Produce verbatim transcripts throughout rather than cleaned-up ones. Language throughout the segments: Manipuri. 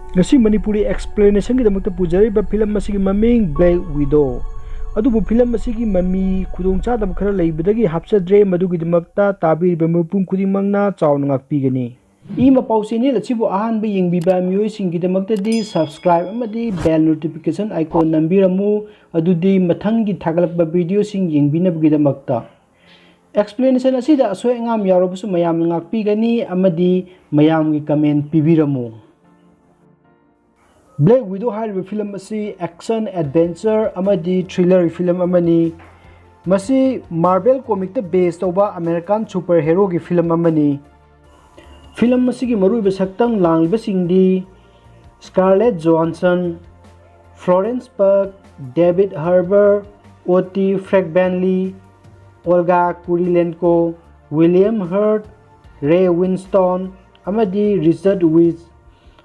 ꯉꯁꯤ ꯃꯅꯤꯄꯨꯔꯤ explanation ꯒꯤꯗꯃꯛꯇ ꯄꯨꯖꯔꯤꯕ ꯐꯤꯂꯝ ꯑꯁꯤꯒꯤ ꯃꯃꯤꯡ Black Widow꯫ ꯑꯗꯨꯕꯨ ꯐꯤꯂꯝ ꯑꯁꯤꯒꯤ ꯃꯃꯤ ꯈꯨꯗꯣꯡꯆꯥꯗꯕ ꯈꯔ ꯂꯩꯕꯗꯒꯤ ꯍꯥꯞꯆꯗ꯭ꯔꯦ, ꯃꯗꯨꯒꯤꯗꯃꯛꯇ ꯇꯥꯕꯤꯔꯤꯕ ꯃꯤꯄꯨꯝ ꯈꯨꯗꯤꯡꯃꯛꯅ ꯆꯥꯎꯅ ꯉꯥꯛꯄꯤꯒꯅꯤ꯫ ꯏꯃ ꯄꯥꯎ channel ꯑꯁꯤꯕꯨ ꯑꯍꯥꯟꯕ ꯌꯦꯡꯕꯤꯕ ꯃꯤꯑꯣꯏꯁꯤꯡꯒꯤꯗꯃꯛꯇꯗꯤ subscribe ꯑꯃꯗꯤ bell notification icon ꯅꯝꯕꯤꯔꯝꯃꯨ꯫ ꯑꯗꯨꯗꯤ ꯃꯊꯪꯒꯤ ꯊꯥꯒꯠꯂꯛꯄ video ꯁꯤꯡ ꯌꯦꯡꯕꯤꯅꯕꯒꯤꯗꯃꯛꯇ꯫ Explanation ꯑꯁꯤꯗ ꯑꯁꯣꯏ ꯑꯉꯥꯝ ꯌꯥꯎꯔꯕꯁꯨ ꯃꯌꯥꯝꯅ ꯉꯥꯛꯄꯤꯒꯅꯤ ꯑꯃꯗꯤ ꯃꯌꯥꯝꯒꯤ comment ꯄꯤꯕꯤꯔꯝꯃꯨ꯫ Black Widow ꯍꯥꯏꯔꯤꯕ ꯐꯤꯂꯝ ꯑꯁꯤ action, adventure ꯑꯃꯗꯤ thriller ꯐꯤꯂꯝ ꯑꯃꯅꯤ꯫ ꯃꯁꯤ Marvel comic ꯇ base ꯇꯧꯕ American superhero ꯒꯤ ꯐꯤꯂꯝ ꯑꯃꯅꯤ꯫ ꯐꯤꯂꯝ ꯑꯁꯤꯒꯤ ꯃꯔꯨꯑꯣꯏꯕ ꯁꯛꯇꯝ ꯂꯥꯡꯂꯤꯕꯁꯤꯡꯗꯤ Scarlett Johansson, Florence Pugh, David Harbour, Otto Preminger, Olga Kurylenko, William Hurt, Ray Winstone ꯑꯃꯗꯤ Reese Witherspoon꯫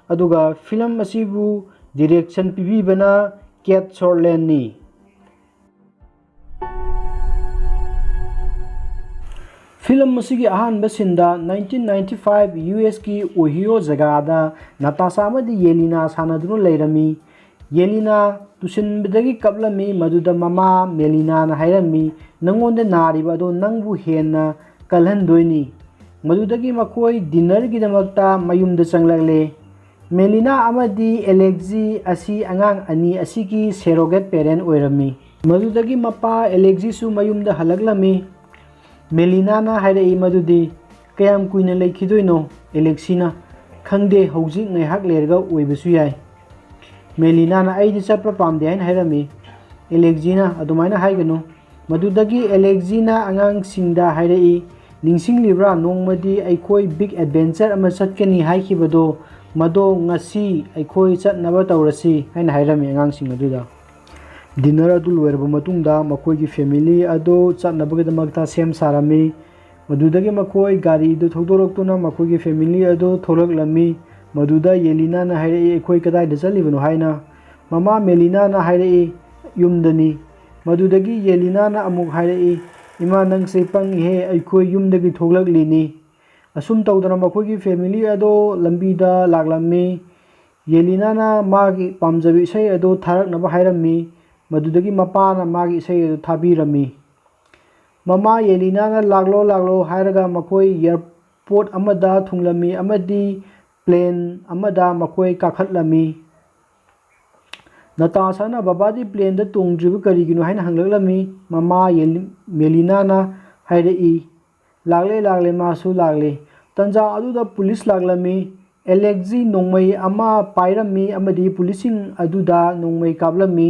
ꯑꯗꯨꯒ ꯐꯤꯂꯝ ꯑꯁꯤꯕꯨ direction ꯄꯤꯕꯤꯕꯅ Kate Shortland ꯅꯤ꯫ ꯐꯤꯂꯝ ꯑꯁꯤꯒꯤ ꯑꯍꯥꯟꯕ scene ꯗ nineteen ninety five U S ꯀꯤ Ohio ꯖꯒꯥꯗ ꯅꯇꯥꯁꯥ ꯑꯃꯗꯤ ꯌꯦꯂꯤꯅꯥ ꯁꯥꯟꯅꯗꯨꯅ ꯂꯩꯔꯝꯃꯤ꯫ ꯌꯦꯂꯤꯅꯥ ꯇꯨꯁꯤꯟꯕꯗꯒꯤ ꯀꯞꯂꯝꯃꯤ, ꯃꯗꯨꯗ ꯃꯃꯥ ꯃꯦꯂꯤꯅꯥꯅ ꯍꯥꯏꯔꯝꯃꯤ, "ꯅꯪꯉꯣꯟꯗ ꯅꯥꯔꯤꯕ ꯑꯗꯣ ꯅꯪꯕꯨ ꯍꯦꯟꯅ ꯀꯜꯍꯟꯗꯣꯏꯅꯤ"꯫ ꯃꯗꯨꯗꯒꯤ ꯃꯈꯣꯏ dinner ꯒꯤꯗꯃꯛꯇ ꯃꯌꯨꯝꯗ ꯆꯪꯂꯛꯂꯦ꯫ ꯃꯦꯂꯤꯅꯥ ꯑꯃꯗꯤ ꯑꯦꯂꯦꯛꯖꯤ ꯑꯁꯤ ꯑꯉꯥꯡ ꯑꯅꯤ ꯑꯁꯤꯒꯤ surrogate parent ꯑꯣꯏꯔꯝꯃꯤ꯫ ꯃꯗꯨꯗꯒꯤ ꯃꯄꯥ ꯑꯦꯂꯦꯛꯖꯤꯁꯨ ꯃꯌꯨꯝꯗ ꯍꯜꯂꯛꯂꯝꯃꯤ꯫ ꯃꯦꯂꯤꯅꯥꯅ ꯍꯥꯏꯔꯛꯏ ꯃꯗꯨꯗꯤ, "ꯀꯌꯥꯝ ꯀꯨꯏꯅ ꯂꯩꯈꯤꯗꯣꯏꯅꯣ?" ꯑꯦꯂꯦꯛꯁꯤꯅ, "ꯈꯪꯗꯦ, ꯍꯧꯖꯤꯛ ꯉꯥꯏꯍꯥꯛ ꯂꯩꯔꯒ ꯑꯣꯏꯕꯁꯨ ꯌꯥꯏ"꯫ ꯃꯦꯂꯤꯅꯥꯅ, "ꯑꯩꯗꯤ ꯆꯠꯄ ꯄꯥꯝꯗꯦ" ꯍꯥꯏꯅ ꯍꯥꯏꯔꯝꯃꯤ꯫ ꯑꯦꯂꯦꯛꯖꯤꯅ, "ꯑꯗꯨꯃꯥꯏꯅ ꯍꯥꯏꯒꯅꯨ"꯫ ꯃꯗꯨꯗꯒꯤ ꯑꯦꯂꯦꯛꯖꯤꯅ ꯑꯉꯥꯡꯁꯤꯡꯗ ꯍꯥꯏꯔꯛꯏ, "ꯅꯤꯡꯁꯤꯡꯂꯤꯕ꯭ꯔꯥ, ꯅꯣꯡꯃꯗꯤ ꯑꯩꯈꯣꯏ big adventure ꯑꯃ ꯆꯠꯀꯅꯤ ꯍꯥꯏꯈꯤꯕꯗꯣ? ꯃꯗꯣ ꯉꯁꯤ ꯑꯩꯈꯣꯏ ꯆꯠꯅꯕ ꯇꯧꯔꯁꯤ" ꯍꯥꯏꯅ ꯍꯥꯏꯔꯝꯃꯤ ꯑꯉꯥꯡꯁꯤꯡ ꯑꯗꯨꯗ꯫ Dinner ꯑꯗꯨ ꯂꯣꯏꯔꯕ ꯃꯇꯨꯡꯗ ꯃꯈꯣꯏꯒꯤ family ꯑꯗꯨ ꯆꯠꯅꯕꯒꯤꯗꯃꯛꯇ ꯁꯦꯝ ꯁꯥꯔꯝꯃꯤ꯫ ꯃꯗꯨꯗꯒꯤ ꯃꯈꯣꯏ ꯒꯥꯔꯤꯗꯨ ꯊꯧꯗꯣꯔꯛꯇꯨꯅ ꯃꯈꯣꯏꯒꯤ family ꯑꯗꯨ ꯊꯣꯛꯂꯛꯂꯝꯃꯤ꯫ ꯃꯗꯨꯗ ꯌꯦꯂꯤꯅꯥꯅ ꯍꯥꯏꯔꯛꯏ, "ꯑꯩꯈꯣꯏ ꯀꯗꯥꯏꯗ ꯆꯠꯂꯤꯕꯅꯣ?" ꯍꯥꯏꯅ꯫ ꯃꯃꯥ ꯃꯦꯂꯤꯅꯥꯅ ꯍꯥꯏꯔꯛꯏ, "ꯌꯨꯝꯗꯅꯤ"꯫ ꯃꯗꯨꯗꯒꯤ ꯌꯦꯂꯤꯅꯥꯅ ꯑꯃꯨꯛ ꯍꯥꯏꯔꯛꯏ, "ꯏꯃꯥ, ꯅꯪꯁꯦ ꯄꯪꯉꯤꯍꯦ, ꯑꯩꯈꯣꯏ ꯌꯨꯝꯗꯒꯤ ꯊꯣꯛꯂꯛꯂꯤꯅꯤ"꯫ ꯑꯁꯨꯝ ꯇꯧꯗꯅ ꯃꯈꯣꯏꯒꯤ family ꯑꯗꯣ ꯂꯝꯕꯤꯗ ꯂꯥꯛꯂꯝꯃꯤ꯫ ꯌꯦꯂꯤꯅꯥꯅ ꯃꯥꯒꯤ ꯄꯥꯝꯖꯕ ꯏꯁꯩ ꯑꯗꯨ ꯊꯥꯔꯛꯅꯕ ꯍꯥꯏꯔꯝꯃꯤ꯫ ꯃꯗꯨꯗꯒꯤ ꯃꯄꯥꯅ ꯃꯥꯒꯤ ꯏꯁꯩ ꯑꯗꯨ ꯊꯥꯕꯤꯔꯝꯃꯤ꯫ ꯃꯃꯥ ꯌꯦꯂꯤꯅꯥꯅ "ꯂꯥꯛꯂꯣ, ꯂꯥꯛꯂꯣ" ꯍꯥꯏꯔꯒ ꯃꯈꯣꯏ ꯑꯦꯌꯥꯔꯄꯣꯔꯠ ꯑꯃꯗ ꯊꯨꯡꯂꯝꯃꯤ ꯑꯃꯗꯤ ꯄ꯭ꯂꯦꯟ ꯑꯃꯗ ꯃꯈꯣꯏ ꯀꯥꯈꯠꯂꯝꯃꯤ꯫ ꯅꯇꯥꯁꯥꯅ "ꯕꯕꯥꯗꯤ ꯄ꯭ꯂꯦꯟꯗ ꯇꯣꯡꯗ꯭ꯔꯤꯕ ꯀꯔꯤꯒꯤꯅꯣ?" ꯍꯥꯏꯅ ꯍꯪꯂꯛꯂꯝꯃꯤ꯫ ꯃꯃꯥ ꯌꯦꯂꯤ-, ꯃꯦꯂꯤꯅꯥꯅ ꯍꯥꯏꯔꯛꯏ, "ꯂꯥꯛꯂꯦ, ꯂꯥꯛꯂꯦ, ꯃꯥꯁꯨ ꯂꯥꯛꯂꯦ"꯫ ꯇꯟꯖꯥ ꯑꯗꯨꯗ ꯄꯨꯂꯤꯁ ꯂꯥꯛꯂꯝꯃꯤ꯫ ꯑꯦꯂꯦꯛꯖꯤ ꯅꯣꯡꯃꯩ ꯑꯃ ꯄꯥꯏꯔꯝꯃꯤ ꯑꯃꯗꯤ ꯄꯨꯂꯤꯁꯁꯤꯡ ꯑꯗꯨꯗ ꯅꯣꯡꯃꯩ ꯀꯥꯞꯂꯝꯃꯤ꯫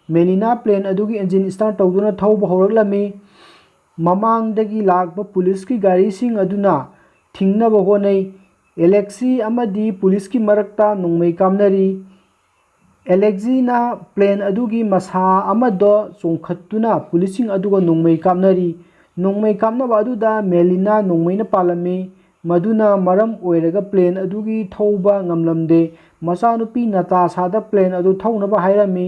ꯃꯦꯂꯤꯅꯥ ꯄ꯭ꯂꯦꯟ ꯑꯗꯨꯒꯤ ꯏꯟꯖꯤꯟ ꯁ꯭ꯇꯥꯔꯠ ꯇꯧꯗꯨꯅ ꯊꯧꯕ ꯍꯧꯔꯛꯂꯝꯃꯤ꯫ ꯃꯃꯥꯡꯗꯒꯤ ꯂꯥꯛꯄ ꯄꯨꯂꯤꯁꯀꯤ ꯒꯥꯔꯤꯁꯤꯡ ꯑꯗꯨꯅ ꯊꯤꯡꯅꯕ ꯍꯣꯠꯅꯩ꯫ ꯑꯦꯂꯦꯛꯁꯤ ꯑꯃꯗꯤ ꯄꯨꯂꯤꯁꯀꯤ ꯃꯔꯛꯇ ꯅꯣꯡꯃꯩ ꯀꯥꯞꯅꯔꯤ꯫ ꯑꯦꯂꯦꯛꯖꯤꯅ ꯄ꯭ꯂꯦꯟ ꯑꯗꯨꯒꯤ ꯃꯁꯥ ꯑꯃꯗꯣ ꯆꯣꯡꯈꯠꯇꯨꯅ ꯄꯨꯂꯤꯁꯁꯤꯡ ꯑꯗꯨꯒ ꯅꯣꯡꯃꯩ ꯀꯥꯞꯅꯔꯤ꯫ ꯅꯣꯡꯃꯩ ꯀꯥꯞꯅꯕ ꯑꯗꯨꯗ ꯃꯦꯂꯤꯅꯥ ꯅꯣꯡꯃꯩꯅ ꯄꯥꯜꯂꯝꯃꯤ꯫ ꯃꯗꯨꯅ ꯃꯔꯝ ꯑꯣꯏꯔꯒ ꯄ꯭ꯂꯦꯟ ꯑꯗꯨꯒꯤ ꯊꯧꯕ ꯉꯝꯂꯝꯗꯦ꯫ ꯃꯆꯥꯅꯨꯄꯤ ꯅꯇꯥꯁꯥꯗ ꯄ꯭ꯂꯦꯟ ꯑꯗꯨ ꯊꯧꯅꯕ ꯍꯥꯏꯔꯝꯃꯤ꯫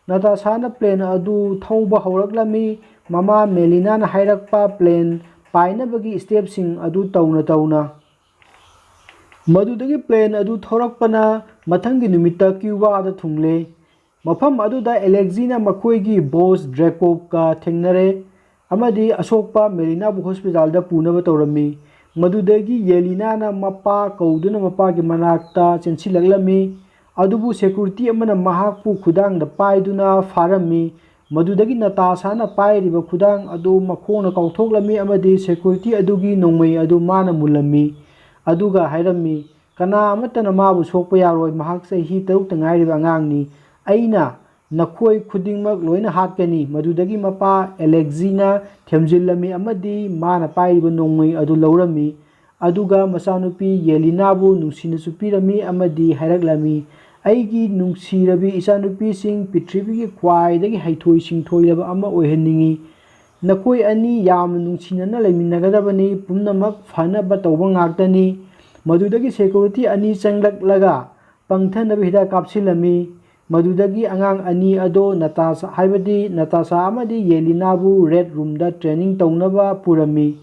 ꯅꯇꯥꯁꯥꯅ ꯄ꯭ꯂꯦꯟ ꯑꯗꯨ ꯊꯧꯕ ꯍꯧꯔꯛꯂꯝꯃꯤ꯫ ꯃꯃꯥ ꯃꯦꯂꯤꯅꯥꯅ ꯍꯥꯏꯔꯛꯄ ꯄ꯭ꯂꯦꯟ ꯄꯥꯏꯅꯕꯒꯤ ꯁ꯭ꯇꯦꯞꯁꯤꯡ ꯑꯗꯨ ꯇꯧꯅ ꯇꯧꯅ꯫ ꯃꯗꯨꯗꯒꯤ ꯄ꯭ꯂꯦꯟ ꯑꯗꯨ ꯊꯧꯔꯛꯄꯅ ꯃꯊꯪꯒꯤ ꯅꯨꯃꯤꯠꯇ ꯀ꯭ꯌꯨꯕꯥꯗ ꯊꯨꯡꯂꯦ꯫ ꯃꯐꯝ ꯑꯗꯨꯗ ꯑꯦꯂꯦꯛꯖꯤꯅ ꯃꯈꯣꯏꯒꯤ ꯕꯣꯁ ꯗ꯭ꯔꯦꯀꯣꯞꯀ ꯊꯦꯡꯅꯔꯦ ꯑꯃꯗꯤ ꯑꯁꯣꯛꯄ ꯃꯦꯂꯤꯅꯥꯕꯨ ꯍꯣꯁꯄꯤꯇꯥꯜꯗ ꯄꯨꯅꯕ ꯇꯧꯔꯝꯃꯤ꯫ ꯃꯗꯨꯗꯒꯤ ꯌꯦꯂꯤꯅꯥꯅ ꯃꯄꯥ ꯀꯧꯗꯨꯅ ꯃꯄꯥꯒꯤ ꯃꯅꯥꯛꯇ ꯆꯦꯟꯁꯤꯜꯂꯛꯂꯝꯃꯤ꯫ ꯑꯗꯨꯕꯨ ꯁꯦꯀ꯭ꯌꯨꯔꯤꯇꯤ ꯑꯃꯅ ꯃꯍꯥꯛꯄꯨ ꯈꯨꯗꯥꯡꯗ ꯄꯥꯏꯗꯨꯅ ꯐꯥꯔꯝꯃꯤ꯫ ꯃꯗꯨꯗꯒꯤ ꯅꯇꯥꯁꯥꯅ ꯄꯥꯏꯔꯤꯕ ꯈꯨꯗꯥꯡ ꯑꯗꯨ ꯃꯈꯣꯡꯅ ꯀꯥꯎꯊꯣꯛꯂꯝꯃꯤ ꯑꯃꯗꯤ ꯁꯦꯀ꯭ꯌꯨꯔꯤꯇꯤ ꯑꯗꯨꯒꯤ ꯅꯣꯡꯃꯩ ꯑꯗꯨ ꯃꯥꯅ ꯃꯨꯜꯂꯝꯃꯤ꯫ ꯑꯗꯨꯒ ꯍꯥꯏꯔꯝꯃꯤ, "ꯀꯅꯥ ꯑꯃꯠꯇꯅ ꯃꯥꯕꯨ ꯁꯣꯛꯄ ꯌꯥꯔꯣꯏ, ꯃꯍꯥꯛ ꯆꯍꯤ ꯇꯔꯨꯛꯇ ꯉꯥꯏꯔꯤꯕ ꯑꯉꯥꯡꯅꯤ꯫ ꯑꯩꯅ ꯅꯈꯣꯏ ꯈꯨꯗꯤꯡꯃꯛ ꯂꯣꯏꯅ ꯍꯥꯠꯀꯅꯤ"꯫ ꯃꯗꯨꯗꯒꯤ ꯃꯄꯥ ꯑꯦꯂꯦꯛꯖꯤꯅ ꯊꯦꯝꯖꯤꯜꯂꯝꯃꯤ ꯑꯃꯗꯤ ꯃꯥꯅ ꯄꯥꯏꯔꯤꯕ ꯅꯣꯡꯃꯩ ꯑꯗꯨ ꯂꯧꯔꯝꯃꯤ꯫ ꯑꯗꯨꯒ ꯃꯆꯥꯅꯨꯄꯤ ꯌꯦꯂꯤꯅꯥꯕꯨ ꯅꯨꯡꯁꯤꯅꯁꯨ ꯄꯤꯔꯝꯃꯤ ꯑꯃꯗꯤ ꯍꯥꯏꯔꯛꯂꯝꯃꯤ, "ꯑꯩꯒꯤ ꯅꯨꯡꯁꯤꯔꯕꯤ ꯏꯆꯥꯅꯨꯄꯤꯁꯤꯡ, ꯄ꯭ꯔꯤꯊꯤꯕꯤꯒꯤ ꯈ꯭ꯋꯥꯏꯗꯒꯤ ꯍꯩꯊꯣꯏ ꯁꯤꯡꯊꯣꯏꯔꯕ ꯑꯃ ꯑꯣꯏꯍꯟꯅꯤꯡꯏ꯫ ꯅꯈꯣꯏ ꯑꯅꯤ ꯌꯥꯝꯅ ꯅꯨꯡꯁꯤꯅꯅ ꯂꯩꯃꯤꯟꯅꯒꯗꯕꯅꯤ, ꯄꯨꯝꯅꯃꯛ ꯐꯅꯕ ꯇꯧꯕ ꯉꯥꯛꯇꯅꯤ"꯫ ꯃꯗꯨꯗꯒꯤ ꯁꯦꯀ꯭ꯌꯨꯔꯤꯇꯤ ꯑꯅꯤ ꯆꯪꯂꯛꯂꯒ ꯄꯪꯊꯅꯕ ꯍꯤꯗꯥꯛ ꯀꯥꯞꯁꯤꯜꯂꯝꯃꯤ꯫ ꯃꯗꯨꯗꯒꯤ ꯑꯉꯥꯡ ꯑꯅꯤ ꯑꯗꯣ ꯅꯇꯥꯁꯥ, ꯍꯥꯏꯕꯗꯤ ꯅꯇꯥꯁꯥ ꯑꯃꯗꯤ ꯌꯦꯂꯤꯅꯥꯕꯨ ꯔꯦꯗ ꯔꯨꯝꯗ ꯇ꯭ꯔꯦꯅꯤꯡ ꯇꯧꯅꯕ ꯄꯨꯔꯝꯃꯤ꯫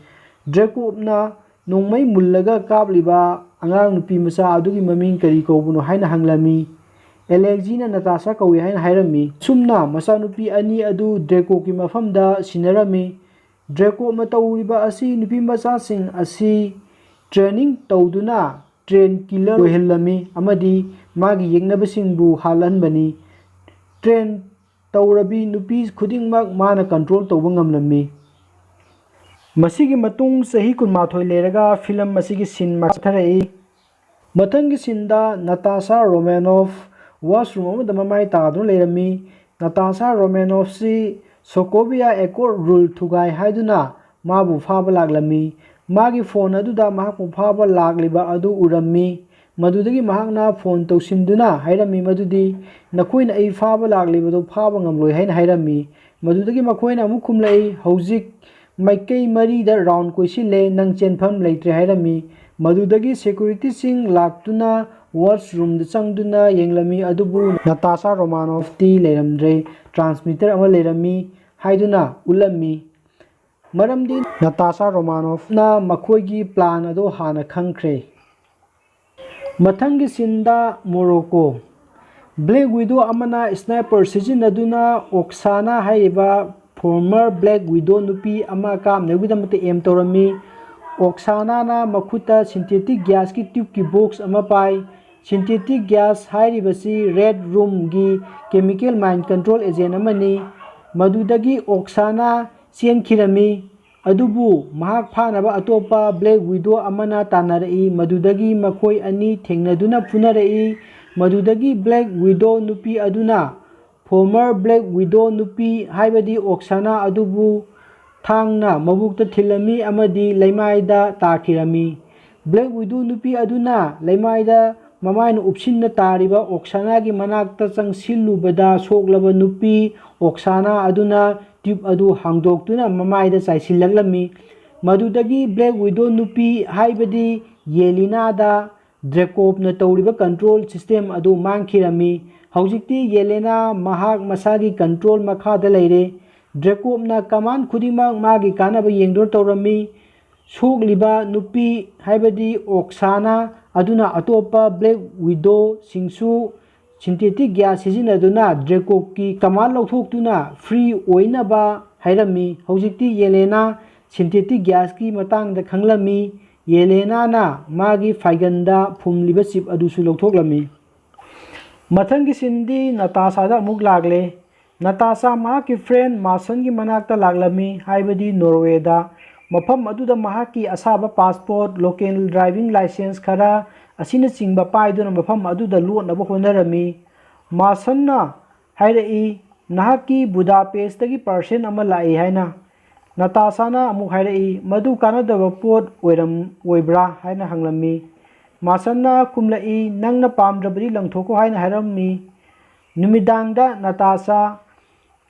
ꯗ꯭ꯔꯦꯀꯣꯞꯅ ꯅꯣꯡꯃꯩ ꯃꯨꯜꯂꯒ ꯀꯥꯞꯂꯤꯕ ꯑꯉꯥꯡ ꯅꯨꯄꯤ ꯃꯆꯥ ꯑꯗꯨꯒꯤ ꯃꯃꯤꯡ ꯀꯔꯤ ꯀꯧꯕꯅꯣ ꯍꯥꯏꯅ ꯍꯪꯂꯝꯃꯤ꯫ ꯑꯦꯂꯦꯛꯖꯤꯅ ꯅꯇꯥꯁꯥ ꯀꯧꯏ ꯍꯥꯏꯅ ꯍꯥꯏꯔꯝꯃꯤ꯫ ꯑꯁꯨꯝꯅ ꯃꯆꯥꯅꯨꯄꯤ ꯑꯅꯤ ꯑꯗꯨ ꯗ꯭ꯔꯦꯀꯣꯞꯀꯤ ꯃꯐꯝꯗ ꯁꯤꯟꯅꯔꯝꯃꯤ꯫ ꯗ꯭ꯔꯦꯀꯣꯞꯅ ꯇꯧꯔꯤꯕ ꯑꯁꯤ ꯅꯨꯄꯤ ꯃꯆꯥꯁꯤꯡ ꯑꯁꯤ ꯇ꯭ꯔꯦꯅꯤꯡ ꯇꯧꯗꯨꯅ ꯇ꯭ꯔꯦꯟ ꯀꯤꯂꯔ ꯑꯣꯏꯍꯜꯂꯝꯃꯤ ꯑꯃꯗꯤ ꯃꯥꯒꯤ ꯌꯦꯛꯅꯕꯁꯤꯡꯕꯨ ꯍꯥꯠꯍꯟꯕꯅꯤ꯫ ꯇ꯭ꯔꯦꯟ ꯇꯧꯔꯕꯤ ꯅꯨꯄꯤ ꯈꯨꯗꯤꯡꯃꯛ ꯃꯥꯅ ꯀꯟꯇ꯭ꯔꯣꯜ ꯇꯧꯕ ꯉꯝꯂꯝꯃꯤ꯫ ꯃꯁꯤꯒꯤ ꯃꯇꯨꯡ ꯆꯍꯤ ꯀꯨꯟꯃꯥꯊꯣꯏ ꯂꯩꯔꯒ ꯐꯤꯂꯝ ꯑꯁꯤꯒꯤ ꯁꯤꯟ ꯃꯈꯥ ꯆꯠꯊꯔꯛꯏ꯫ ꯃꯊꯪꯒꯤ ꯁꯤꯟꯗ ꯅꯇꯥꯁꯥ ꯔꯣꯃꯥꯅꯣꯐ ꯋꯥꯁꯔꯨꯝ ꯑꯃꯗ ꯃꯃꯥꯏ ꯇꯥꯗꯨꯅ ꯂꯩꯔꯝꯃꯤ꯫ ꯅꯇꯥꯁꯥ ꯔꯣꯃꯥꯅꯣꯐꯁꯤ ꯁꯣꯀꯣꯕꯤꯌꯥ ꯑꯦꯀꯣꯔꯗ ꯔꯨꯜ ꯊꯨꯒꯥꯏ ꯍꯥꯏꯗꯨꯅ ꯃꯥꯕꯨ ꯐꯥꯕ ꯂꯥꯛꯂꯝꯃꯤ꯫ ꯃꯥꯒꯤ ꯐꯣꯟ ꯑꯗꯨꯗ ꯃꯍꯥꯛꯄꯨ ꯐꯥꯕ ꯂꯥꯛꯂꯤꯕ ꯑꯗꯨ ꯎꯔꯝꯃꯤ꯫ ꯃꯗꯨꯗꯒꯤ ꯃꯍꯥꯛꯅ ꯐꯣꯟ ꯇꯧꯁꯤꯟꯗꯨꯅ ꯍꯥꯏꯔꯝꯃꯤ ꯃꯗꯨꯗꯤ, "ꯅꯈꯣꯏꯅ ꯑꯩ ꯐꯥꯕ ꯂꯥꯛꯂꯤꯕꯗꯨ ꯐꯥꯕ ꯉꯝꯂꯣꯏ" ꯍꯥꯏꯅ ꯍꯥꯏꯔꯝꯃꯤ꯫ ꯃꯗꯨꯗꯒꯤ ꯃꯈꯣꯏꯅ ꯑꯃꯨꯛ ꯈꯨꯝꯂꯛꯏ, "ꯍꯧꯖꯤꯛ ꯃꯥꯏꯀꯩ ꯃꯔꯤꯗ ꯔꯥꯎꯟ ꯀꯣꯏꯁꯤꯜꯂꯦ, ꯅꯪ ꯆꯦꯟꯐꯝ ꯂꯩꯇ꯭ꯔꯦ" ꯍꯥꯏꯔꯝꯃꯤ꯫ ꯃꯗꯨꯗꯒꯤ ꯁꯦꯀ꯭ꯌꯨꯔꯤꯇꯤꯁꯤꯡ ꯂꯥꯛꯇꯨꯅ ꯋꯥꯁꯔꯨꯝꯗ ꯆꯪꯗꯨꯅ ꯌꯦꯡꯂꯝꯃꯤ, ꯑꯗꯨꯕꯨ ꯅꯇꯥꯁꯥ ꯔꯣꯃꯥꯅꯣꯐꯇꯤ ꯂꯩꯔꯝꯗ꯭ꯔꯦ꯫ ꯇ꯭ꯔꯥꯟꯁꯃꯤꯇꯔ ꯑꯃ ꯂꯩꯔꯝꯃꯤ ꯍꯥꯏꯗꯨꯅ ꯎꯠꯂꯝꯃꯤ꯫ ꯃꯔꯝꯗꯤ ꯅꯇꯥꯁꯥ ꯔꯣꯃꯥꯅꯣꯐꯅ ꯃꯈꯣꯏꯒꯤ ꯄ꯭ꯂꯥꯟ ꯑꯗꯨ ꯍꯥꯟꯅ ꯈꯪꯈ꯭ꯔꯦ꯫ ꯃꯊꯪꯒꯤ ꯁꯤꯟꯗ ꯃꯣꯔꯣꯀꯣ꯫ ꯕ꯭ꯂꯦꯛ ꯋꯤꯗꯣ ꯑꯃꯅ ꯁ꯭ꯅꯥꯏꯄꯔ ꯁꯤꯖꯤꯟꯅꯗꯨꯅ ꯑꯣꯛꯁꯥꯅꯥ ꯍꯥꯏꯔꯤꯕ ꯐꯣꯔꯃꯔ ꯕ꯭ꯂꯦꯛ ꯋꯤꯗꯣ ꯅꯨꯄꯤ ꯑꯃ ꯀꯥꯞꯅꯕꯒꯤꯗꯃꯛꯇ ꯑꯦꯝ ꯇꯧꯔꯝꯃꯤ꯫ ꯑꯣꯛꯁꯥꯅꯥꯅ ꯃꯈꯨꯠꯇ ꯁꯤꯟꯊꯦꯇꯤꯛ ꯒ꯭ꯌꯥꯁꯀꯤ ꯇ꯭ꯌꯨꯕꯀꯤ ꯕꯣꯛꯁ ꯑꯃ ꯄꯥꯏ꯫ ꯁꯤꯟꯊꯦꯇꯤꯛ ꯒ꯭ꯌꯥꯁ ꯍꯥꯏꯔꯤꯕꯁꯤ ꯔꯦꯗ ꯔꯨꯝꯒꯤ ꯀꯦꯃꯤꯀꯦꯜ ꯃꯥꯏꯟ ꯀꯟꯇ꯭ꯔꯣꯜ ꯑꯦꯖꯦꯟ ꯑꯃꯅꯤ꯫ ꯃꯗꯨꯗꯒꯤ ꯑꯣꯛꯁꯥꯅꯥ ꯆꯦꯟꯈꯤꯔꯝꯃꯤ꯫ ꯑꯗꯨꯕꯨ ꯃꯍꯥꯛ ꯐꯥꯅꯕ ꯑꯇꯣꯞꯄ ꯕ꯭ꯂꯦꯛ ꯋꯤꯗꯣ ꯑꯃꯅ ꯇꯥꯟꯅꯔꯛꯏ꯫ ꯃꯗꯨꯗꯒꯤ ꯃꯈꯣꯏ ꯑꯅꯤ ꯊꯦꯡꯅꯗꯨꯅ ꯐꯨꯅꯔꯛꯏ꯫ ꯃꯗꯨꯗꯒꯤ ꯕ꯭ꯂꯦꯛ ꯋꯤꯗꯣ ꯅꯨꯄꯤ ꯑꯗꯨꯅ ꯐꯣꯔꯃꯔ ꯕ꯭ꯂꯦꯛ ꯋꯤꯗꯣ ꯅꯨꯄꯤ ꯍꯥꯏꯕꯗꯤ ꯑꯣꯛꯁꯥꯅꯥ ꯑꯗꯨꯕꯨ ꯊꯥꯡꯅ ꯃꯕꯨꯛꯇ ꯊꯤꯜꯂꯝꯃꯤ ꯑꯃꯗꯤ ꯂꯩꯃꯥꯏꯗ ꯇꯥꯈꯤꯔꯝꯃꯤ꯫ ꯕ꯭ꯂꯦꯛ ꯋꯤꯗꯣ ꯅꯨꯄꯤ ꯑꯗꯨꯅ ꯂꯩꯃꯥꯏꯗ ꯃꯃꯥꯏꯅ ꯎꯞꯁꯤꯟꯅ ꯇꯥꯔꯤꯕ ꯑꯣꯛꯁꯥꯅꯥꯒꯤ ꯃꯅꯥꯛꯇ ꯆꯪꯁꯤꯜꯂꯨꯕꯗ ꯁꯣꯛꯂꯕ ꯅꯨꯄꯤ ꯑꯣꯛꯁꯥꯅꯥ ꯑꯗꯨꯅ ꯇ꯭ꯌꯨꯕ ꯑꯗꯨ ꯍꯥꯡꯗꯣꯛꯇꯨꯅ ꯃꯃꯥꯏꯗ ꯆꯥꯏꯁꯤꯜꯂꯛꯂꯝꯃꯤ꯫ ꯃꯗꯨꯗꯒꯤ ꯕ꯭ꯂꯦꯛ ꯋꯤꯗꯣ ꯅꯨꯄꯤ ꯍꯥꯏꯕꯗꯤ ꯌꯦꯂꯤꯅꯥꯗ ꯗ꯭ꯔꯦꯀꯣꯞꯅ ꯇꯧꯔꯤꯕ ꯀꯟꯇ꯭ꯔꯣꯜ ꯁꯤꯁꯇꯦꯝ ꯑꯗꯨ ꯃꯥꯡꯈꯤꯔꯝꯃꯤ꯫ ꯍꯧꯖꯤꯛꯇꯤ ꯌꯦꯂꯦꯅꯥ ꯃꯍꯥꯛ ꯃꯁꯥꯒꯤ ꯀꯟꯇ꯭ꯔꯣꯜ ꯃꯈꯥꯗ ꯂꯩꯔꯦ꯫ ꯗ꯭ꯔꯦꯀꯣꯞꯅ ꯀꯃꯥꯟ ꯈꯨꯗꯤꯡꯃꯛ ꯃꯥꯒꯤ ꯀꯥꯟꯅꯕ ꯌꯦꯡꯗꯨꯅ ꯇꯧꯔꯝꯃꯤ꯫ ꯁꯣꯛꯂꯤꯕ ꯅꯨꯄꯤ ꯍꯥꯏꯕꯗꯤ ꯑꯣꯛꯁꯥꯅꯥ ꯑꯗꯨꯅ ꯑꯇꯣꯞꯄ Black Widow ꯁꯤꯡꯁꯨ synthetic gas ꯁꯤꯖꯤꯟꯅꯗꯨꯅ Drekovꯀꯤ command ꯂꯧꯊꯣꯛꯇꯨꯅ free ꯑꯣꯏꯅꯕ ꯍꯥꯏꯔꯝꯃꯤ꯫ ꯍꯧꯖꯤꯛꯇꯤ Yelena synthetic gasꯀꯤ ꯃꯇꯥꯡꯗ ꯈꯪꯂꯝꯃꯤ꯫ Yelenaꯅ ꯃꯥꯒꯤ ꯐꯥꯏꯒꯟꯗ ꯐꯨꯝꯂꯤꯕ chip ꯑꯗꯨꯁꯨ ꯂꯧꯊꯣꯛꯂꯝꯃꯤ꯫ ꯃꯊꯪꯒꯤ sceneꯗꯤ Natashaꯗ ꯑꯃꯨꯛ ꯂꯥꯛꯂꯦ꯫ Natasha ꯃꯍꯥꯛꯀꯤ friend Marsonꯒꯤ ꯃꯅꯥꯛꯇ ꯂꯥꯛꯂꯝꯃꯤ, ꯍꯥꯏꯕꯗꯤ Norwayꯗ꯫ ꯃꯐꯝ ꯑꯗꯨꯗ ꯃꯍꯥꯛꯀꯤ ꯑꯁꯥꯕ passport, local driving licence ꯈꯔ ꯑꯁꯤꯅꯆꯤꯡꯕ ꯄꯥꯏꯗꯨꯅ ꯃꯐꯝ ꯑꯗꯨꯗ ꯂꯣꯠꯅꯕ ꯍꯣꯠꯅꯔꯝꯃꯤ꯫ Marsonꯅ ꯍꯥꯏꯔꯛꯏ, "ꯅꯍꯥꯛꯀꯤ Budapestꯇꯒꯤ parcel ꯑꯃ ꯂꯥꯛꯏ" ꯍꯥꯏꯅ꯫ Natashaꯅ ꯑꯃꯨꯛ ꯍꯥꯏꯔꯛꯏ, "ꯃꯗꯨ ꯀꯥꯟꯅꯗꯕ ꯄꯣꯠ ꯑꯣꯏꯔꯝ-, ꯑꯣꯏꯕ꯭ꯔꯥ?" ꯍꯥꯏꯅ ꯍꯪꯂꯝꯃꯤ꯫ Marsonꯅ ꯈꯨꯝꯂꯛꯏ, "ꯅꯪꯅ ꯄꯥꯝꯗ꯭ꯔꯕꯗꯤ ꯂꯪꯊꯣꯛꯈꯣ" ꯍꯥꯏꯅ ꯍꯥꯏꯔꯝꯃꯤ꯫ ꯅꯨꯃꯤꯗꯥꯡꯗ Natasha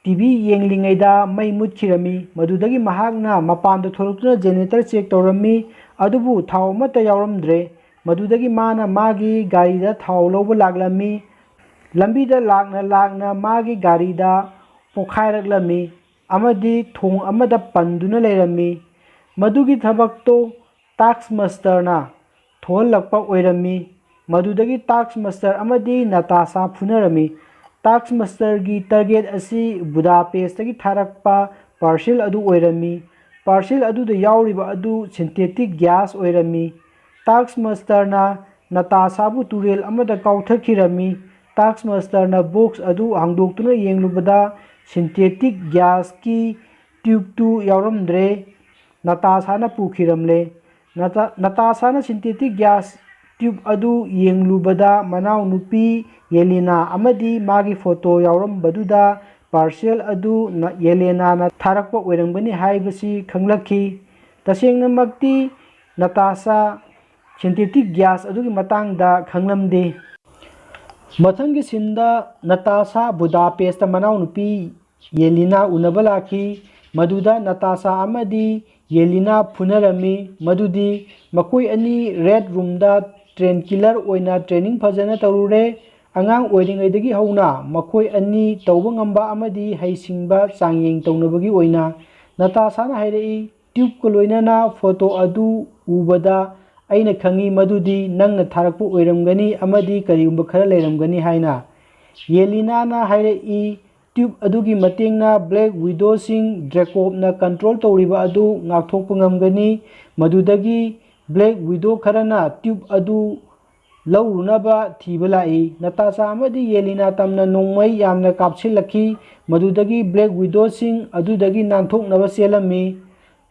TV ꯌꯦꯡꯂꯤꯉꯩꯗ ꯃꯩ ꯃꯨꯠꯈꯤꯔꯝꯃꯤ꯫ ꯃꯗꯨꯗꯒꯤ ꯃꯍꯥꯛꯅ ꯃꯄꯥꯟꯗ ꯊꯣꯛꯂꯛꯇꯨꯅ generator check ꯇꯧꯔꯝꯃꯤ, ꯑꯗꯨꯕꯨ ꯊꯥꯎ ꯑꯃꯠꯇ ꯌꯥꯎꯔꯝꯗ꯭ꯔꯦ꯫ ꯃꯗꯨꯗꯒꯤ ꯃꯥꯅ ꯃꯥꯒꯤ ꯒꯥꯔꯤꯗ ꯊꯥꯎ ꯂꯧꯕ ꯂꯥꯛꯂꯝꯃꯤ꯫ ꯂꯝꯕꯤꯗ ꯂꯥꯛꯅ ꯂꯥꯛꯅ ꯃꯥꯒꯤ ꯒꯥꯔꯤꯗ ꯄꯣꯈꯥꯏꯔꯛꯂꯝꯃꯤ ꯑꯃꯗꯤ ꯊꯣꯡ ꯑꯃꯗ ꯄꯟꯗꯨꯅ ꯂꯩꯔꯝꯃꯤ꯫ ꯃꯗꯨꯒꯤ ꯊꯕꯛꯇꯨ Taskmasterꯅ ꯊꯣꯛꯍꯜꯂꯛꯄ ꯑꯣꯏꯔꯝꯃꯤ꯫ ꯃꯗꯨꯗꯒꯤ Taskmaster ꯑꯃꯗꯤ Natasha ꯐꯨꯅꯔꯝꯃꯤ꯫ Taskmasterꯒꯤ target ꯑꯁꯤ Budapestꯇꯒꯤ ꯊꯥꯔꯛꯄ parcel ꯑꯗꯨ ꯑꯣꯏꯔꯝꯃꯤ꯫ Parcel ꯑꯗꯨꯗ ꯌꯥꯎꯔꯤꯕ ꯑꯗꯨ synthetic gas ꯑꯣꯏꯔꯝꯃꯤ꯫ Taskmasterꯅ Natashaꯕꯨ ꯇꯨꯔꯦꯜ ꯑꯃꯗ ꯀꯥꯎꯊꯈꯤꯔꯝꯃꯤ꯫ Taskmasterꯅ box ꯑꯗꯨ ꯍꯥꯡꯗꯣꯛꯇꯨꯅ ꯌꯦꯡꯂꯨꯕꯗ synthetic gasꯀꯤ tubeꯇꯨ ꯌꯥꯎꯔꯝꯗ꯭ꯔꯦ꯫ Natashaꯅ ꯄꯨꯈꯤꯔꯝꯂꯦ꯫ ꯅꯇꯥ-, Natashaꯅ synthetic gas tube ꯑꯗꯨ ꯌꯦꯡꯂꯨꯕꯗ ꯃꯅꯥꯎꯅꯨꯄꯤ Yelena ꯑꯃꯗꯤ ꯃꯥꯒꯤ photo ꯌꯥꯎꯔꯝꯕꯗꯨꯗ parcel ꯑꯗꯨ ꯅ-, Yelenaꯅ ꯊꯥꯔꯛꯄ ꯑꯣꯏꯔꯝꯒꯅꯤ ꯍꯥꯏꯕꯁꯤ ꯈꯪꯂꯛꯈꯤ꯫ ꯇꯁꯦꯡꯅꯃꯛꯇꯤ Natasha synthetic gas ꯑꯗꯨꯒꯤ ꯃꯇꯥꯡꯗ ꯈꯪꯂꯝꯗꯦ꯫ ꯃꯊꯪꯒꯤ sceneꯗ Natasha Budapestꯇ ꯃꯅꯥꯎꯅꯨꯄꯤ Yelena ꯎꯅꯕ ꯂꯥꯛꯈꯤ꯫ ꯃꯗꯨꯗ Natasha ꯑꯃꯗꯤ Yelena ꯐꯨꯅꯔꯝꯃꯤ꯫ ꯃꯗꯨꯗꯤ ꯃꯈꯣꯏ ꯑꯅꯤ red roomꯗ train killer ꯑꯣꯏꯅ training ꯐꯖꯅ ꯇꯧꯔꯨꯔꯦ꯫ ꯑꯉꯥꯡ ꯑꯣꯏꯔꯤꯉꯩꯗꯒꯤ ꯍꯧꯅ ꯃꯈꯣꯏ ꯑꯅꯤ ꯇꯧꯕ ꯉꯝꯕ ꯑꯃꯗꯤ ꯍꯩꯁꯤꯡꯕ ꯆꯥꯡꯌꯦꯡ ꯇꯧꯅꯕꯒꯤ ꯑꯣꯏꯅ꯫ Natashaꯅ ꯍꯥꯏꯔꯛꯏ, Tube-ꯀ ꯂꯣꯏꯅꯅ photo ꯑꯗꯨ ꯎꯕꯗ ꯑꯩꯅ ꯈꯪꯏ ꯃꯗꯨꯗꯤ ꯅꯪꯅ ꯊꯥꯔꯛꯄ ꯑꯣꯏꯔꯝꯒꯅꯤ ꯑꯃꯗꯤ ꯀꯔꯤꯒꯨꯝꯕ ꯈꯔ ꯂꯩꯔꯝꯒꯅꯤ ꯍꯥꯏꯅ꯫ ꯌꯦꯂꯤꯅꯥꯅ ꯍꯥꯏꯔꯛꯏ, "Tube ꯑꯗꯨꯒꯤ ꯃꯇꯦꯡꯅ Black Widow-ꯁꯤꯡ Drakovꯅ control ꯇꯧꯔꯤꯕ ꯑꯗꯨ ꯉꯥꯛꯊꯣꯛꯄ ꯉꯝꯒꯅꯤ꯫ ꯃꯗꯨꯗꯒꯤ Black Widow ꯈꯔꯅ tube ꯑꯗꯨ ꯂꯧꯔꯨꯅꯕ ꯊꯤꯕ ꯂꯥꯛꯏ꯫" ꯅꯇꯥꯁꯥ ꯑꯃꯗꯤ ꯌꯦꯂꯤꯅꯥ ꯇꯝꯅ ꯅꯣꯡꯃꯩ ꯌꯥꯝꯅ ꯀꯥꯞꯁꯤꯜꯂꯛꯈꯤ꯫ ꯃꯗꯨꯗꯒꯤ Black Widow-ꯁꯤꯡ ꯑꯗꯨꯗꯒꯤ ꯅꯥꯟꯊꯣꯛꯅꯕ ꯆꯦꯜꯂꯝꯃꯤ꯫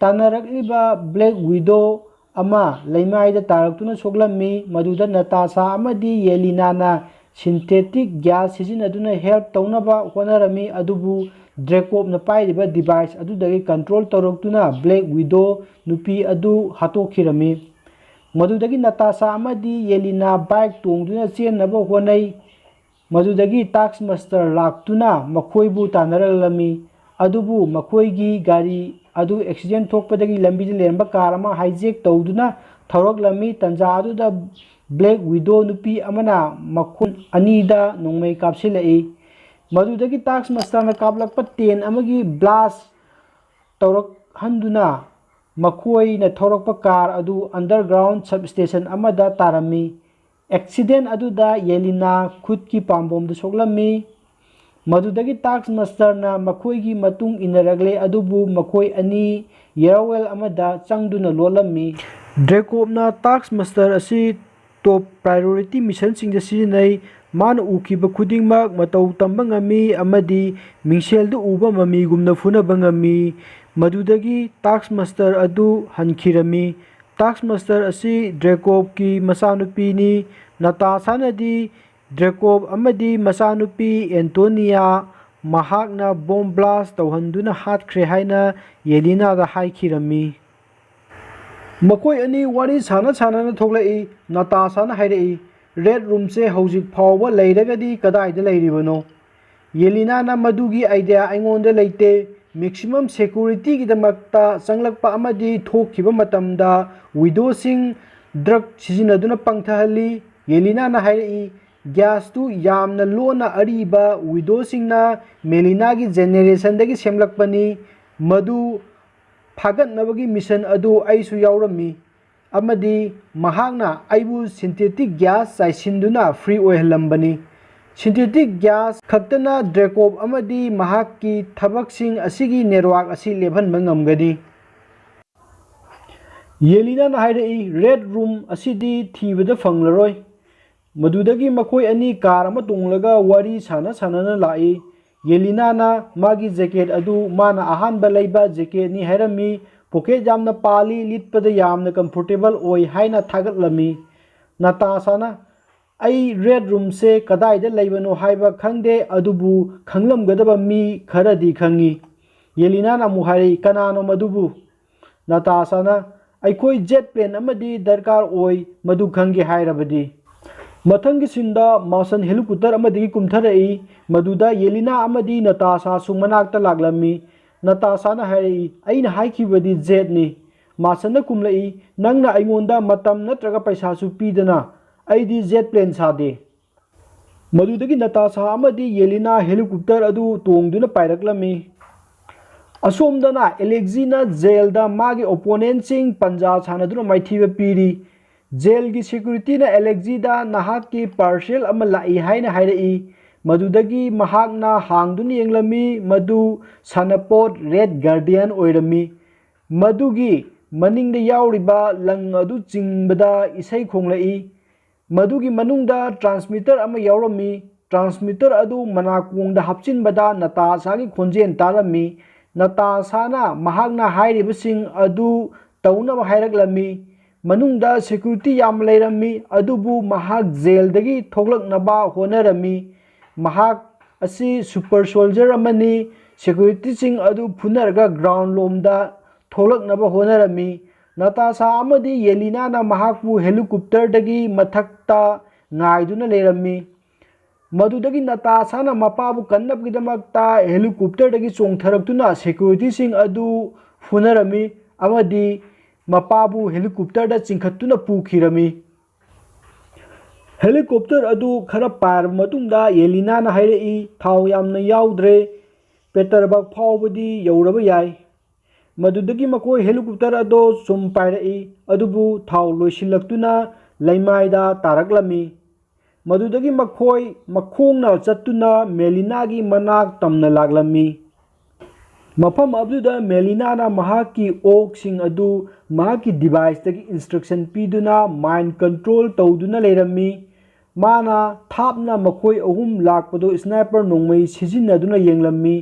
ꯇꯥꯟꯅꯔꯛꯂꯤꯕ Black Widow ꯑꯃ ꯂꯩꯃꯥꯏꯗ ꯇꯥꯔꯛꯇꯨꯅ ꯁꯣꯛꯂꯝꯃꯤ꯫ ꯃꯗꯨꯗ ꯅꯇꯥꯁꯥ ꯑꯃꯗꯤ ꯌꯦꯂꯤꯅꯥꯅ synthetic gas ꯁꯤꯖꯤꯟꯅꯗꯨꯅ help ꯇꯧꯅꯕ ꯍꯣꯠꯅꯔꯝꯃꯤ, ꯑꯗꯨꯕꯨ Drakovꯅ ꯄꯥꯏꯔꯤꯕ device ꯑꯗꯨꯗꯒꯤ control ꯇꯧꯔꯛꯇꯨꯅ Black Widow ꯅꯨꯄꯤ ꯑꯗꯨ ꯍꯥꯠꯇꯣꯛꯈꯤꯔꯝꯃꯤ꯫ ꯃꯗꯨꯗꯒꯤ ꯅꯇꯥꯁꯥ ꯑꯃꯗꯤ ꯌꯦꯂꯤꯅꯥ bike ꯇꯣꯡꯗꯨꯅ ꯆꯦꯟꯅꯕ ꯍꯣꯠꯅꯩ꯫ ꯃꯗꯨꯗꯒꯤ Taskmaster ꯂꯥꯛꯇꯨꯅ ꯃꯈꯣꯏꯕꯨ ꯇꯥꯟꯅꯔꯛꯂꯝꯃꯤ꯫ ꯑꯗꯨꯕꯨ ꯃꯈꯣꯏꯒꯤ ꯒꯥꯔꯤ ꯑꯗꯨ accident ꯊꯣꯛꯄꯗꯒꯤ ꯂꯝꯕꯤꯗ ꯂꯩꯔꯝꯕ car ꯑꯃ hijack ꯇꯧꯗꯨꯅ ꯊꯧꯔꯛꯂꯝꯃꯤ꯫ ꯇꯟꯖꯥ ꯑꯗꯨꯗ Black Widow ꯅꯨꯄꯤ ꯑꯃꯅ ꯃꯈꯣꯏ ꯑꯅꯤꯗ ꯅꯣꯡꯃꯩ ꯀꯥꯞꯁꯤꯜꯂꯛꯏ꯫ ꯃꯗꯨꯗꯒꯤ Taskmasterꯅ ꯀꯥꯞꯂꯛꯄ tank ꯑꯃꯒꯤ blast ꯇꯧꯔꯛꯍꯟꯗꯨꯅ ꯃꯈꯣꯏꯅ ꯊꯧꯔꯛꯄ car ꯑꯗꯨ underground substation ꯑꯃꯗ ꯇꯥꯔꯝꯃꯤ꯫ Accident ꯑꯗꯨꯗ ꯌꯦꯂꯤꯅꯥ ꯈꯨꯠꯀꯤ ꯄꯥꯝꯕꯣꯝꯗ ꯁꯣꯛꯂꯝꯃꯤ꯫ ꯃꯗꯨꯗꯒꯤ Taskmasterꯅ ꯃꯈꯣꯏꯒꯤ ꯃꯇꯨꯡ ꯏꯟꯅꯔꯛꯂꯦ, ꯑꯗꯨꯕꯨ ꯃꯈꯣꯏ ꯑꯅꯤ ꯌꯦꯔꯥꯋꯦꯜ ꯑꯃꯗ ꯆꯪꯗꯨꯅ ꯂꯣꯠꯂꯝꯃꯤ꯫ Drakovꯅ Taskmaster ꯑꯁꯤ top priority missionꯁꯤꯡꯗ ꯁꯤꯖꯤꯟꯅꯩ꯫ ꯃꯥꯅ ꯎꯈꯤꯕ ꯈꯨꯗꯤꯡꯃꯛ ꯃꯇꯧ ꯇꯝꯕ ꯉꯝꯃꯤ ꯑꯃꯗꯤ ꯃꯤꯡꯁꯦꯜꯗ ꯎꯕ ꯃꯃꯤꯒꯨꯝꯅ ꯐꯨꯅꯕ ꯉꯝꯃꯤ꯫ ꯃꯗꯨꯗꯒꯤ Taskmaster ꯑꯗꯨ ꯍꯟꯈꯤꯔꯝꯃꯤ꯫ Taskmaster ꯑꯁꯤ Drakovꯀꯤ ꯃꯆꯥꯅꯨꯄꯤꯅꯤ꯫ ꯅꯇꯥꯁꯥꯅꯗꯤ Drakov ꯑꯃꯗꯤ ꯃꯆꯥꯅꯨꯄꯤ Antonia ꯃꯍꯥꯛꯅ bomb blast ꯇꯧꯍꯟꯗꯨꯅ ꯍꯥꯠꯈ꯭ꯔꯦ ꯍꯥꯏꯅ ꯌꯦꯂꯤꯅꯥꯗ ꯍꯥꯏꯈꯤꯔꯝꯃꯤ꯫ ꯃꯈꯣꯏ ꯑꯅꯤ ꯋꯥꯔꯤ ꯁꯥꯟꯅ ꯁꯥꯟꯅꯅ ꯊꯣꯛꯂꯛꯏ꯫ ꯅꯇꯥꯁꯥꯅ ꯍꯥꯏꯔꯛꯏ, "Red Roomꯁꯦ ꯍꯧꯖꯤꯛ ꯐꯥꯎꯕ ꯂꯩꯔꯒꯗꯤ ꯀꯗꯥꯏꯗ ꯂꯩꯔꯤꯕꯅꯣ?" ꯌꯦꯂꯤꯅꯥꯅ, "ꯃꯗꯨꯒꯤ idea ꯑꯩꯉꯣꯟꯗ ꯂꯩꯇꯦ꯫ Maximum securityꯒꯤꯗꯃꯛꯇ ꯆꯪꯂꯛꯄ ꯑꯃꯗꯤ ꯊꯣꯛꯈꯤꯕ ꯃꯇꯝꯗ Widowꯁꯤꯡ drug ꯁꯤꯖꯤꯟꯅꯗꯨꯅ ꯄꯪꯊꯍꯜꯂꯤ꯫" ꯌꯦꯂꯤꯅꯥꯅ ꯍꯥꯏꯔꯛꯏ, "Gasꯇꯨ ꯌꯥꯝꯅ ꯂꯣꯟꯅ ꯑꯔꯤꯕ Widowꯁꯤꯡꯅ Melinaꯒꯤ generationꯗꯒꯤ ꯁꯦꯝꯂꯛꯄꯅꯤ꯫ ꯃꯗꯨ ꯐꯥꯒꯠꯅꯕꯒꯤ mission ꯑꯗꯨ ꯑꯩꯁꯨ ꯌꯥꯎꯔꯝꯃꯤ, ꯑꯃꯗꯤ ꯃꯍꯥꯛꯅ ꯑꯩꯕꯨ synthetic gas ꯆꯥꯏꯁꯤꯟꯗꯨꯅ free ꯑꯣꯏꯍꯜꯂꯝꯕꯅꯤ꯫ Synthetic gas ꯈꯛꯇꯅ ꯗ꯭ꯔꯦꯀꯣꯞ ꯑꯃꯗꯤ ꯃꯍꯥꯛꯀꯤ ꯊꯕꯛꯁꯤꯡ ꯑꯁꯤꯒꯤ network ꯑꯁꯤ ꯂꯦꯞꯍꯟꯕ ꯉꯝꯒꯅꯤ꯫ ꯌꯦꯂꯤꯅꯥꯅ ꯍꯥꯏꯔꯛꯏ, "Red Room ꯑꯁꯤꯗꯤ ꯊꯤꯕꯗ ꯐꯪꯂꯔꯣꯏ꯫" ꯃꯗꯨꯗꯒꯤ ꯃꯈꯣꯏ ꯑꯅꯤ car ꯑꯃ ꯇꯣꯡꯂꯒ ꯋꯥꯔꯤ ꯁꯥꯟꯅ ꯁꯥꯟꯅꯅ ꯂꯥꯛꯏ꯫ ꯌꯦꯂꯤꯅꯥꯅ ꯃꯥꯒꯤ jacket ꯑꯗꯨ ꯃꯥꯅ ꯑꯍꯥꯟꯕ ꯂꯩꯕ jacketꯅꯤ ꯍꯥꯏꯔꯝꯃꯤ꯫ Pocket ꯌꯥꯝꯅ ꯄꯥꯜꯂꯤ, ꯂꯤꯠꯄꯗ ꯌꯥꯝꯅ comfortable ꯑꯣꯏ ꯍꯥꯏꯅ ꯊꯥꯒꯠꯂꯝꯃꯤ꯫ ꯅꯇꯥꯁꯥꯅ, "ꯑꯩ Red Roomꯁꯦ ꯀꯗꯥꯏꯗ ꯂꯩꯕꯅꯣ ꯍꯥꯏꯕ ꯈꯪꯗꯦ, ꯑꯗꯨꯕꯨ ꯈꯪꯂꯝꯒꯗꯕ ꯃꯤ ꯈꯔꯗꯤ ꯈꯪꯏ꯫" ꯌꯦꯂꯤꯅꯥꯅ ꯑꯃꯨꯛ ꯍꯥꯏꯔꯛꯏ, "ꯀꯅꯥꯅꯣ ꯃꯗꯨꯕꯨ?" ꯅꯇꯥꯁꯥꯅ, "ꯑꯩꯈꯣꯏ jet plane ꯑꯃꯗꯤ ꯗꯔꯀꯥꯔ ꯑꯣꯏ, ꯃꯗꯨ ꯈꯪꯒꯦ ꯍꯥꯏꯔꯕꯗꯤ꯫" ꯃꯊꯪꯒꯤ sceneꯗ ꯃꯥꯁꯟ helicopter ꯑꯃꯗꯒꯤ ꯀꯨꯝꯊꯔꯛꯏ꯫ ꯃꯗꯨꯗ ꯌꯦꯂꯤꯅꯥ ꯑꯃꯗꯤ ꯅꯇꯥꯁꯥꯁꯨ ꯃꯅꯥꯛꯇ ꯂꯥꯛꯂꯝꯃꯤ꯫ ꯅꯇꯥꯁꯥꯅ ꯍꯥꯏꯔꯛꯏ, "ꯑꯩꯅ ꯍꯥꯏꯈꯤꯕꯗꯤ jetꯅꯤ꯫" ꯃꯥꯁꯟꯅ ꯈꯨꯝꯂꯛꯏ, "ꯅꯪꯅ ꯑꯩꯉꯣꯟꯗ ꯃꯇꯝ ꯅꯠꯇ꯭ꯔꯒ ꯄꯩꯁꯥꯁꯨ ꯄꯤꯗꯅ, ꯑꯩꯗꯤ jet plane ꯁꯥꯗꯦ꯫" ꯃꯗꯨꯗꯒꯤ ꯅꯇꯥꯁꯥ ꯑꯃꯗꯤ ꯌꯦꯂꯤꯅꯥ helicopter ꯑꯗꯨ ꯇꯣꯡꯗꯨꯅ ꯄꯥꯏꯔꯛꯂꯝꯃꯤ꯫ ꯑꯁꯣꯝꯗꯅ ꯑꯦꯂꯦꯛꯖꯤꯅ jailꯗ ꯃꯥꯒꯤ opponentꯁꯤꯡ ꯄꯟꯖꯥ ꯁꯥꯟꯅꯗꯨꯅ ꯃꯥꯏꯊꯤꯕ ꯄꯤꯔꯤ꯫ Jailꯒꯤ securityꯅ ꯑꯦꯂꯦꯛꯖꯤꯗ "ꯅꯍꯥꯛꯀꯤ parcel ꯑꯃ ꯂꯥꯛꯏ" ꯍꯥꯏꯅ ꯍꯥꯏꯔꯛꯏ꯫ ꯃꯗꯨꯗꯒꯤ ꯃꯍꯥꯛꯅ ꯍꯥꯡꯗꯨꯅ ꯌꯦꯡꯂꯝꯃꯤ, ꯃꯗꯨ ꯁꯥꯟꯅꯄꯣꯠ Red Guardian ꯑꯣꯏꯔꯝꯃꯤ꯫ ꯃꯗꯨꯒꯤ ꯃꯅꯤꯡꯗ ꯌꯥꯎꯔꯤꯕ ꯂꯪ ꯑꯗꯨ ꯆꯤꯡꯕꯗ ꯏꯁꯩ ꯈꯣꯡꯂꯛꯏ꯫ ꯃꯗꯨꯒꯤ ꯃꯅꯨꯡꯗ transmitter ꯑꯃ ꯌꯥꯎꯔꯝꯃꯤ꯫ Transmitter ꯑꯗꯨ ꯃꯅꯥꯀꯣꯡꯗ ꯍꯥꯞꯆꯤꯟꯕꯗ ꯅꯇꯥꯁꯥꯒꯤ ꯈꯣꯟꯖꯦꯜ ꯇꯥꯔꯝꯃꯤ꯫ ꯅꯇꯥꯁꯥꯅ ꯃꯍꯥꯛꯅ ꯍꯥꯏꯔꯤꯕꯁꯤꯡ ꯑꯗꯨ ꯇꯧꯅꯕ ꯍꯥꯏꯔꯛꯂꯝꯃꯤ꯫ ꯃꯅꯨꯡꯗ security ꯌꯥꯝ ꯂꯩꯔꯝꯃꯤ, ꯑꯗꯨꯕꯨ ꯃꯍꯥꯛ jailꯗꯒꯤ ꯊꯣꯛꯂꯛꯅꯕ ꯍꯣꯠꯅꯔꯝꯃꯤ꯫ ꯃꯍꯥꯛ ꯑꯁꯤ super soldier ꯑꯃꯅꯤ꯫ Securityꯁꯤꯡ ꯑꯗꯨ ꯐꯨꯅꯔꯒ ground ꯂꯣꯝꯗ ꯊꯣꯛꯂꯛꯅꯕ ꯍꯣꯠꯅꯔꯝꯃꯤ꯫ ꯅꯇꯥꯁꯥ ꯑꯃꯗꯤ ꯌꯦꯂꯤꯅꯥꯅ ꯃꯍꯥꯛꯄꯨ helicopterꯗꯒꯤ ꯃꯊꯛꯇ ꯉꯥꯏꯗꯨꯅ ꯂꯩꯔꯝꯃꯤ꯫ ꯃꯗꯨꯗꯒꯤ ꯅꯇꯥꯁꯥꯅ ꯃꯄꯥꯕꯨ ꯀꯟꯅꯕꯒꯤꯗꯃꯛꯇ helicopterꯗꯒꯤ ꯆꯣꯡꯊꯔꯛꯇꯨꯅ securityꯁꯤꯡ ꯑꯗꯨ ꯐꯨꯅꯔꯝꯃꯤ ꯑꯃꯗꯤ ꯃꯄꯥꯕꯨ helicopterꯗ ꯆꯤꯡꯈꯠꯇꯨꯅ ꯄꯨꯈꯤꯔꯝꯃꯤ꯫ Helicopter ꯑꯗꯨ ꯈꯔ ꯄꯥꯏꯔꯕ ꯃꯇꯨꯡꯗ ꯌꯦꯂꯤꯅꯥꯅ ꯍꯥꯏꯔꯛꯏ, "ꯊꯥꯎ ꯌꯥꯝꯅ ꯌꯥꯎꯗ꯭ꯔꯦ, ꯄꯦꯇꯔꯕꯔꯒ ꯐꯥꯎꯕꯗꯤ ꯌꯧꯔꯕ ꯌꯥꯏ꯫" ꯃꯗꯨꯗꯒꯤ ꯃꯈꯣꯏ helicopter ꯑꯗꯣ ꯁꯨꯝ ꯄꯥꯏꯔꯛꯏ, ꯑꯗꯨꯕꯨ ꯊꯥꯎ ꯂꯣꯏꯁꯤꯜꯂꯛꯇꯨꯅ ꯂꯩꯃꯥꯏꯗ ꯇꯥꯔꯛꯂꯝꯃꯤ꯫ ꯃꯗꯨꯗꯒꯤ ꯃꯈꯣꯏ ꯃꯈꯣꯡꯅ ꯆꯠꯇꯨꯅ ꯃꯦꯂꯤꯅꯥꯒꯤ ꯃꯅꯥꯛ ꯇꯝꯅ ꯂꯥꯛꯂꯝꯃꯤ꯫ ꯃꯐꯝ ꯑꯗꯨꯗ ꯃꯦꯂꯤꯅꯥꯅ ꯃꯍꯥꯛꯀꯤ ꯑꯣꯛꯁꯤꯡ ꯑꯗꯨ ꯃꯍꯥꯛꯀꯤ deviceꯇꯒꯤ instruction ꯄꯤꯗꯨꯅ mind control ꯇꯧꯗꯨꯅ ꯂꯩꯔꯝꯃꯤ꯫ ꯃꯥꯅ ꯊꯥꯞꯅ ꯃꯈꯣꯏ ꯑꯍꯨꯝ ꯂꯥꯛꯄꯗꯨ sniper ꯅꯣꯡꯃꯩ ꯁꯤꯖꯤꯟꯅꯗꯨꯅ ꯌꯦꯡꯂꯝꯃꯤ꯫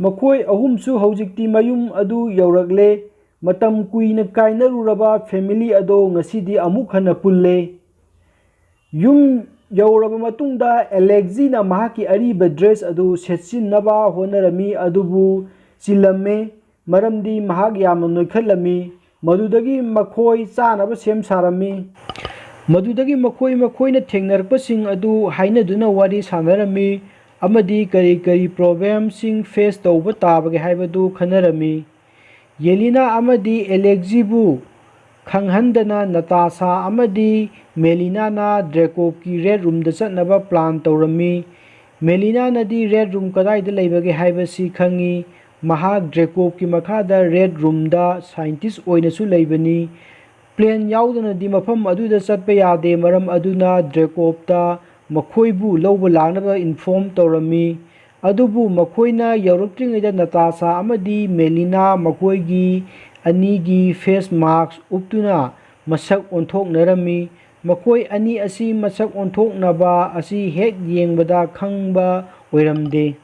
ꯃꯈꯣꯏ ꯑꯍꯨꯝꯁꯨ ꯍꯧꯖꯤꯛꯇꯤ ꯃꯌꯨꯝ ꯑꯗꯨ ꯌꯧꯔꯛꯂꯦ꯫ ꯃꯇꯝ ꯀꯨꯏꯅ ꯀꯥꯏꯅꯔꯨꯔꯕ family ꯑꯗꯣ ꯉꯁꯤꯗꯤ ꯑꯃꯨꯛ ꯍꯟꯅ ꯄꯨꯜꯂꯦ꯫ ꯌꯨꯝ ꯌꯧꯔꯕ ꯃꯇꯨꯡꯗ ꯑꯦꯂꯦꯛꯖꯤꯅ ꯃꯍꯥꯛꯀꯤ ꯑꯔꯤꯕ dress ꯑꯗꯨ ꯁꯦꯠꯆꯤꯟꯅꯕ ꯍꯣꯠꯅꯔꯝꯃꯤ, ꯑꯗꯨꯕꯨ ꯆꯤꯜꯂꯝꯃꯤ, ꯃꯔꯝꯗꯤ ꯃꯍꯥꯛ ꯌꯥꯝꯅ ꯅꯣꯏꯈꯠꯂꯝꯃꯤ꯫ ꯃꯗꯨꯗꯒꯤ ꯃꯈꯣꯏ ꯆꯥꯅꯕ ꯁꯦꯝ ꯁꯥꯔꯝꯃꯤ꯫ ꯃꯗꯨꯗꯒꯤ ꯃꯈꯣꯏ ꯃꯈꯣꯏꯅ ꯊꯦꯡꯅꯔꯛꯄꯁꯤꯡ ꯑꯗꯨ ꯍꯥꯏꯅꯗꯨꯅ ꯋꯥꯔꯤ ꯁꯥꯟꯅꯔꯝꯃꯤ ꯑꯃꯗꯤ ꯀꯔꯤ ꯀꯔꯤ problemꯁꯤꯡ face ꯇꯧꯕ ꯇꯥꯕꯒꯦ ꯍꯥꯏꯕꯗꯨ ꯈꯟꯅꯔꯝꯃꯤ꯫ ꯌꯦꯂꯤꯅꯥ ꯑꯃꯗꯤ ꯑꯦꯂꯦꯛꯖꯤꯕꯨ ꯈꯪꯍꯟꯗꯅ ꯅꯇꯥꯁꯥ ꯑꯃꯗꯤ ꯃꯦꯂꯤꯅꯥꯅ ꯗ꯭ꯔꯦꯀꯣꯞꯀꯤ red roomꯗ ꯆꯠꯅꯕ plan ꯇꯧꯔꯝꯃꯤ꯫ ꯃꯦꯂꯤꯅꯥꯅꯗꯤ red room ꯀꯗꯥꯏꯗ ꯂꯩꯕꯒꯦ ꯍꯥꯏꯕꯁꯤ ꯈꯪꯏ꯫ ꯃꯍꯥꯛ ꯗ꯭ꯔꯦꯀꯣꯞꯀꯤ ꯃꯈꯥꯗ red roomꯗ scientist ꯑꯣꯏꯅꯁꯨ ꯂꯩꯕꯅꯤ꯫ Plan ꯌꯥꯎꯗꯅꯗꯤ ꯃꯐꯝ ꯑꯗꯨꯗ ꯆꯠꯄ ꯌꯥꯗꯦ, ꯃꯔꯝ ꯑꯗꯨꯅ ꯗ꯭ꯔꯦꯀꯣꯞꯇ ꯃꯈꯣꯏꯕꯨ ꯂꯧꯕ ꯂꯥꯛꯅꯕ inform ꯇꯧꯔꯝꯃꯤ꯫ ꯑꯗꯨꯕꯨ ꯃꯈꯣꯏꯅ ꯌꯧꯔꯛꯇ꯭ꯔꯤꯉꯩꯗ ꯅꯇꯥꯁꯥ ꯑꯃꯗꯤ ꯃꯦꯂꯤꯅꯥ ꯃꯈꯣꯏꯒꯤ ꯑꯅꯤꯒꯤ face mask ꯎꯞꯇꯨꯅ ꯃꯁꯛ ꯑꯣꯟꯊꯣꯛꯅꯔꯝꯃꯤ꯫ ꯃꯈꯣꯏ ꯑꯅꯤ ꯑꯁꯤ ꯃꯁꯛ ꯑꯣꯟꯊꯣꯛꯅꯕ ꯑꯁꯤ ꯍꯦꯛ ꯌꯦꯡꯕꯗ ꯈꯪꯕ ꯑꯣꯏꯔꯝꯗꯦ꯫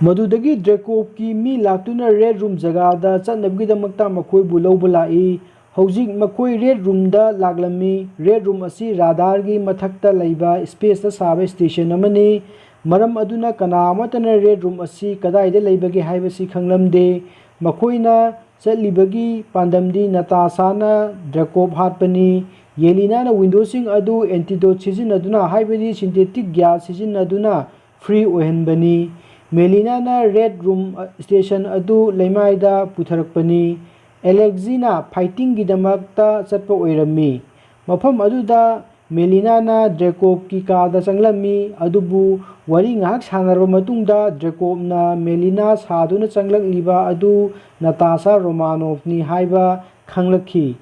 ꯃꯗꯨꯗꯒꯤ ꯗ꯭ꯔꯦꯀꯣꯞꯀꯤ ꯃꯤ ꯂꯥꯛꯇꯨꯅ red room ꯖꯒꯥꯗ ꯆꯠꯅꯕꯒꯤꯗꯃꯛꯇ ꯃꯈꯣꯏꯕꯨ ꯂꯧꯕ ꯂꯥꯛꯏ꯫ ꯍꯧꯖꯤꯛ ꯃꯈꯣꯏ red roomꯗ ꯂꯥꯛꯂꯝꯃꯤ꯫ Red room ꯑꯁꯤ radarꯒꯤ ꯃꯊꯛꯇ ꯂꯩꯕ spaceꯇ ꯁꯥꯕ station ꯑꯃꯅꯤ꯫ ꯃꯔꯝ ꯑꯗꯨꯅ ꯀꯅꯥ ꯑꯃꯠꯇꯅ red room ꯑꯁꯤ ꯀꯗꯥꯏꯗ ꯂꯩꯕꯒꯦ ꯍꯥꯏꯕꯁꯤ ꯈꯪꯂꯝꯗꯦ꯫ ꯃꯈꯣꯏꯅ ꯆꯠꯂꯤꯕꯒꯤ ꯄꯥꯟꯗꯝꯗꯤ ꯅꯇꯥꯁꯥꯅ ꯗ꯭ꯔꯦꯀꯣꯞ ꯍꯥꯠꯄꯅꯤ꯫ ꯌꯦꯂꯤꯅꯥꯅ windowꯁꯤꯡ ꯑꯗꯨ antidote ꯁꯤꯖꯤꯟꯅꯗꯨꯅ, ꯍꯥꯏꯕꯗꯤ synthetic gas ꯁꯤꯖꯤꯟꯅꯗꯨꯅ, free ꯑꯣꯏꯍꯟꯕꯅꯤ꯫ ꯃꯦꯂꯤꯅꯥꯅ red room station ꯑꯗꯨ ꯂꯩꯃꯥꯏꯗ ꯄꯨꯊꯔꯛꯄꯅꯤ꯫ ꯑꯦꯂꯦꯛꯖꯤꯅ fightingꯒꯤꯗꯃꯛꯇ ꯆꯠꯄ ꯑꯣꯏꯔꯝꯃꯤ꯫ ꯃꯐꯝ ꯑꯗꯨꯗ ꯃꯦꯂꯤꯅꯥꯅ ꯗ꯭ꯔꯦꯀꯣꯞꯀꯤ ꯀꯥꯗ ꯆꯪꯂꯝꯃꯤ, ꯑꯗꯨꯕꯨ ꯋꯥꯔꯤ ꯉꯥꯏꯍꯥꯛ ꯁꯥꯟꯅꯔꯕ ꯃꯇꯨꯡꯗ ꯗ꯭ꯔꯦꯀꯣꯞꯅ ꯃꯦꯂꯤꯅꯥ ꯁꯥꯗꯨꯅ ꯆꯪꯂꯛꯂꯤꯕ ꯑꯗꯨ ꯅꯇꯥꯁꯥ ꯔꯣꯃꯥꯅꯣꯐꯅꯤ ꯍꯥꯏꯕ ꯈꯪꯂꯛꯈꯤ,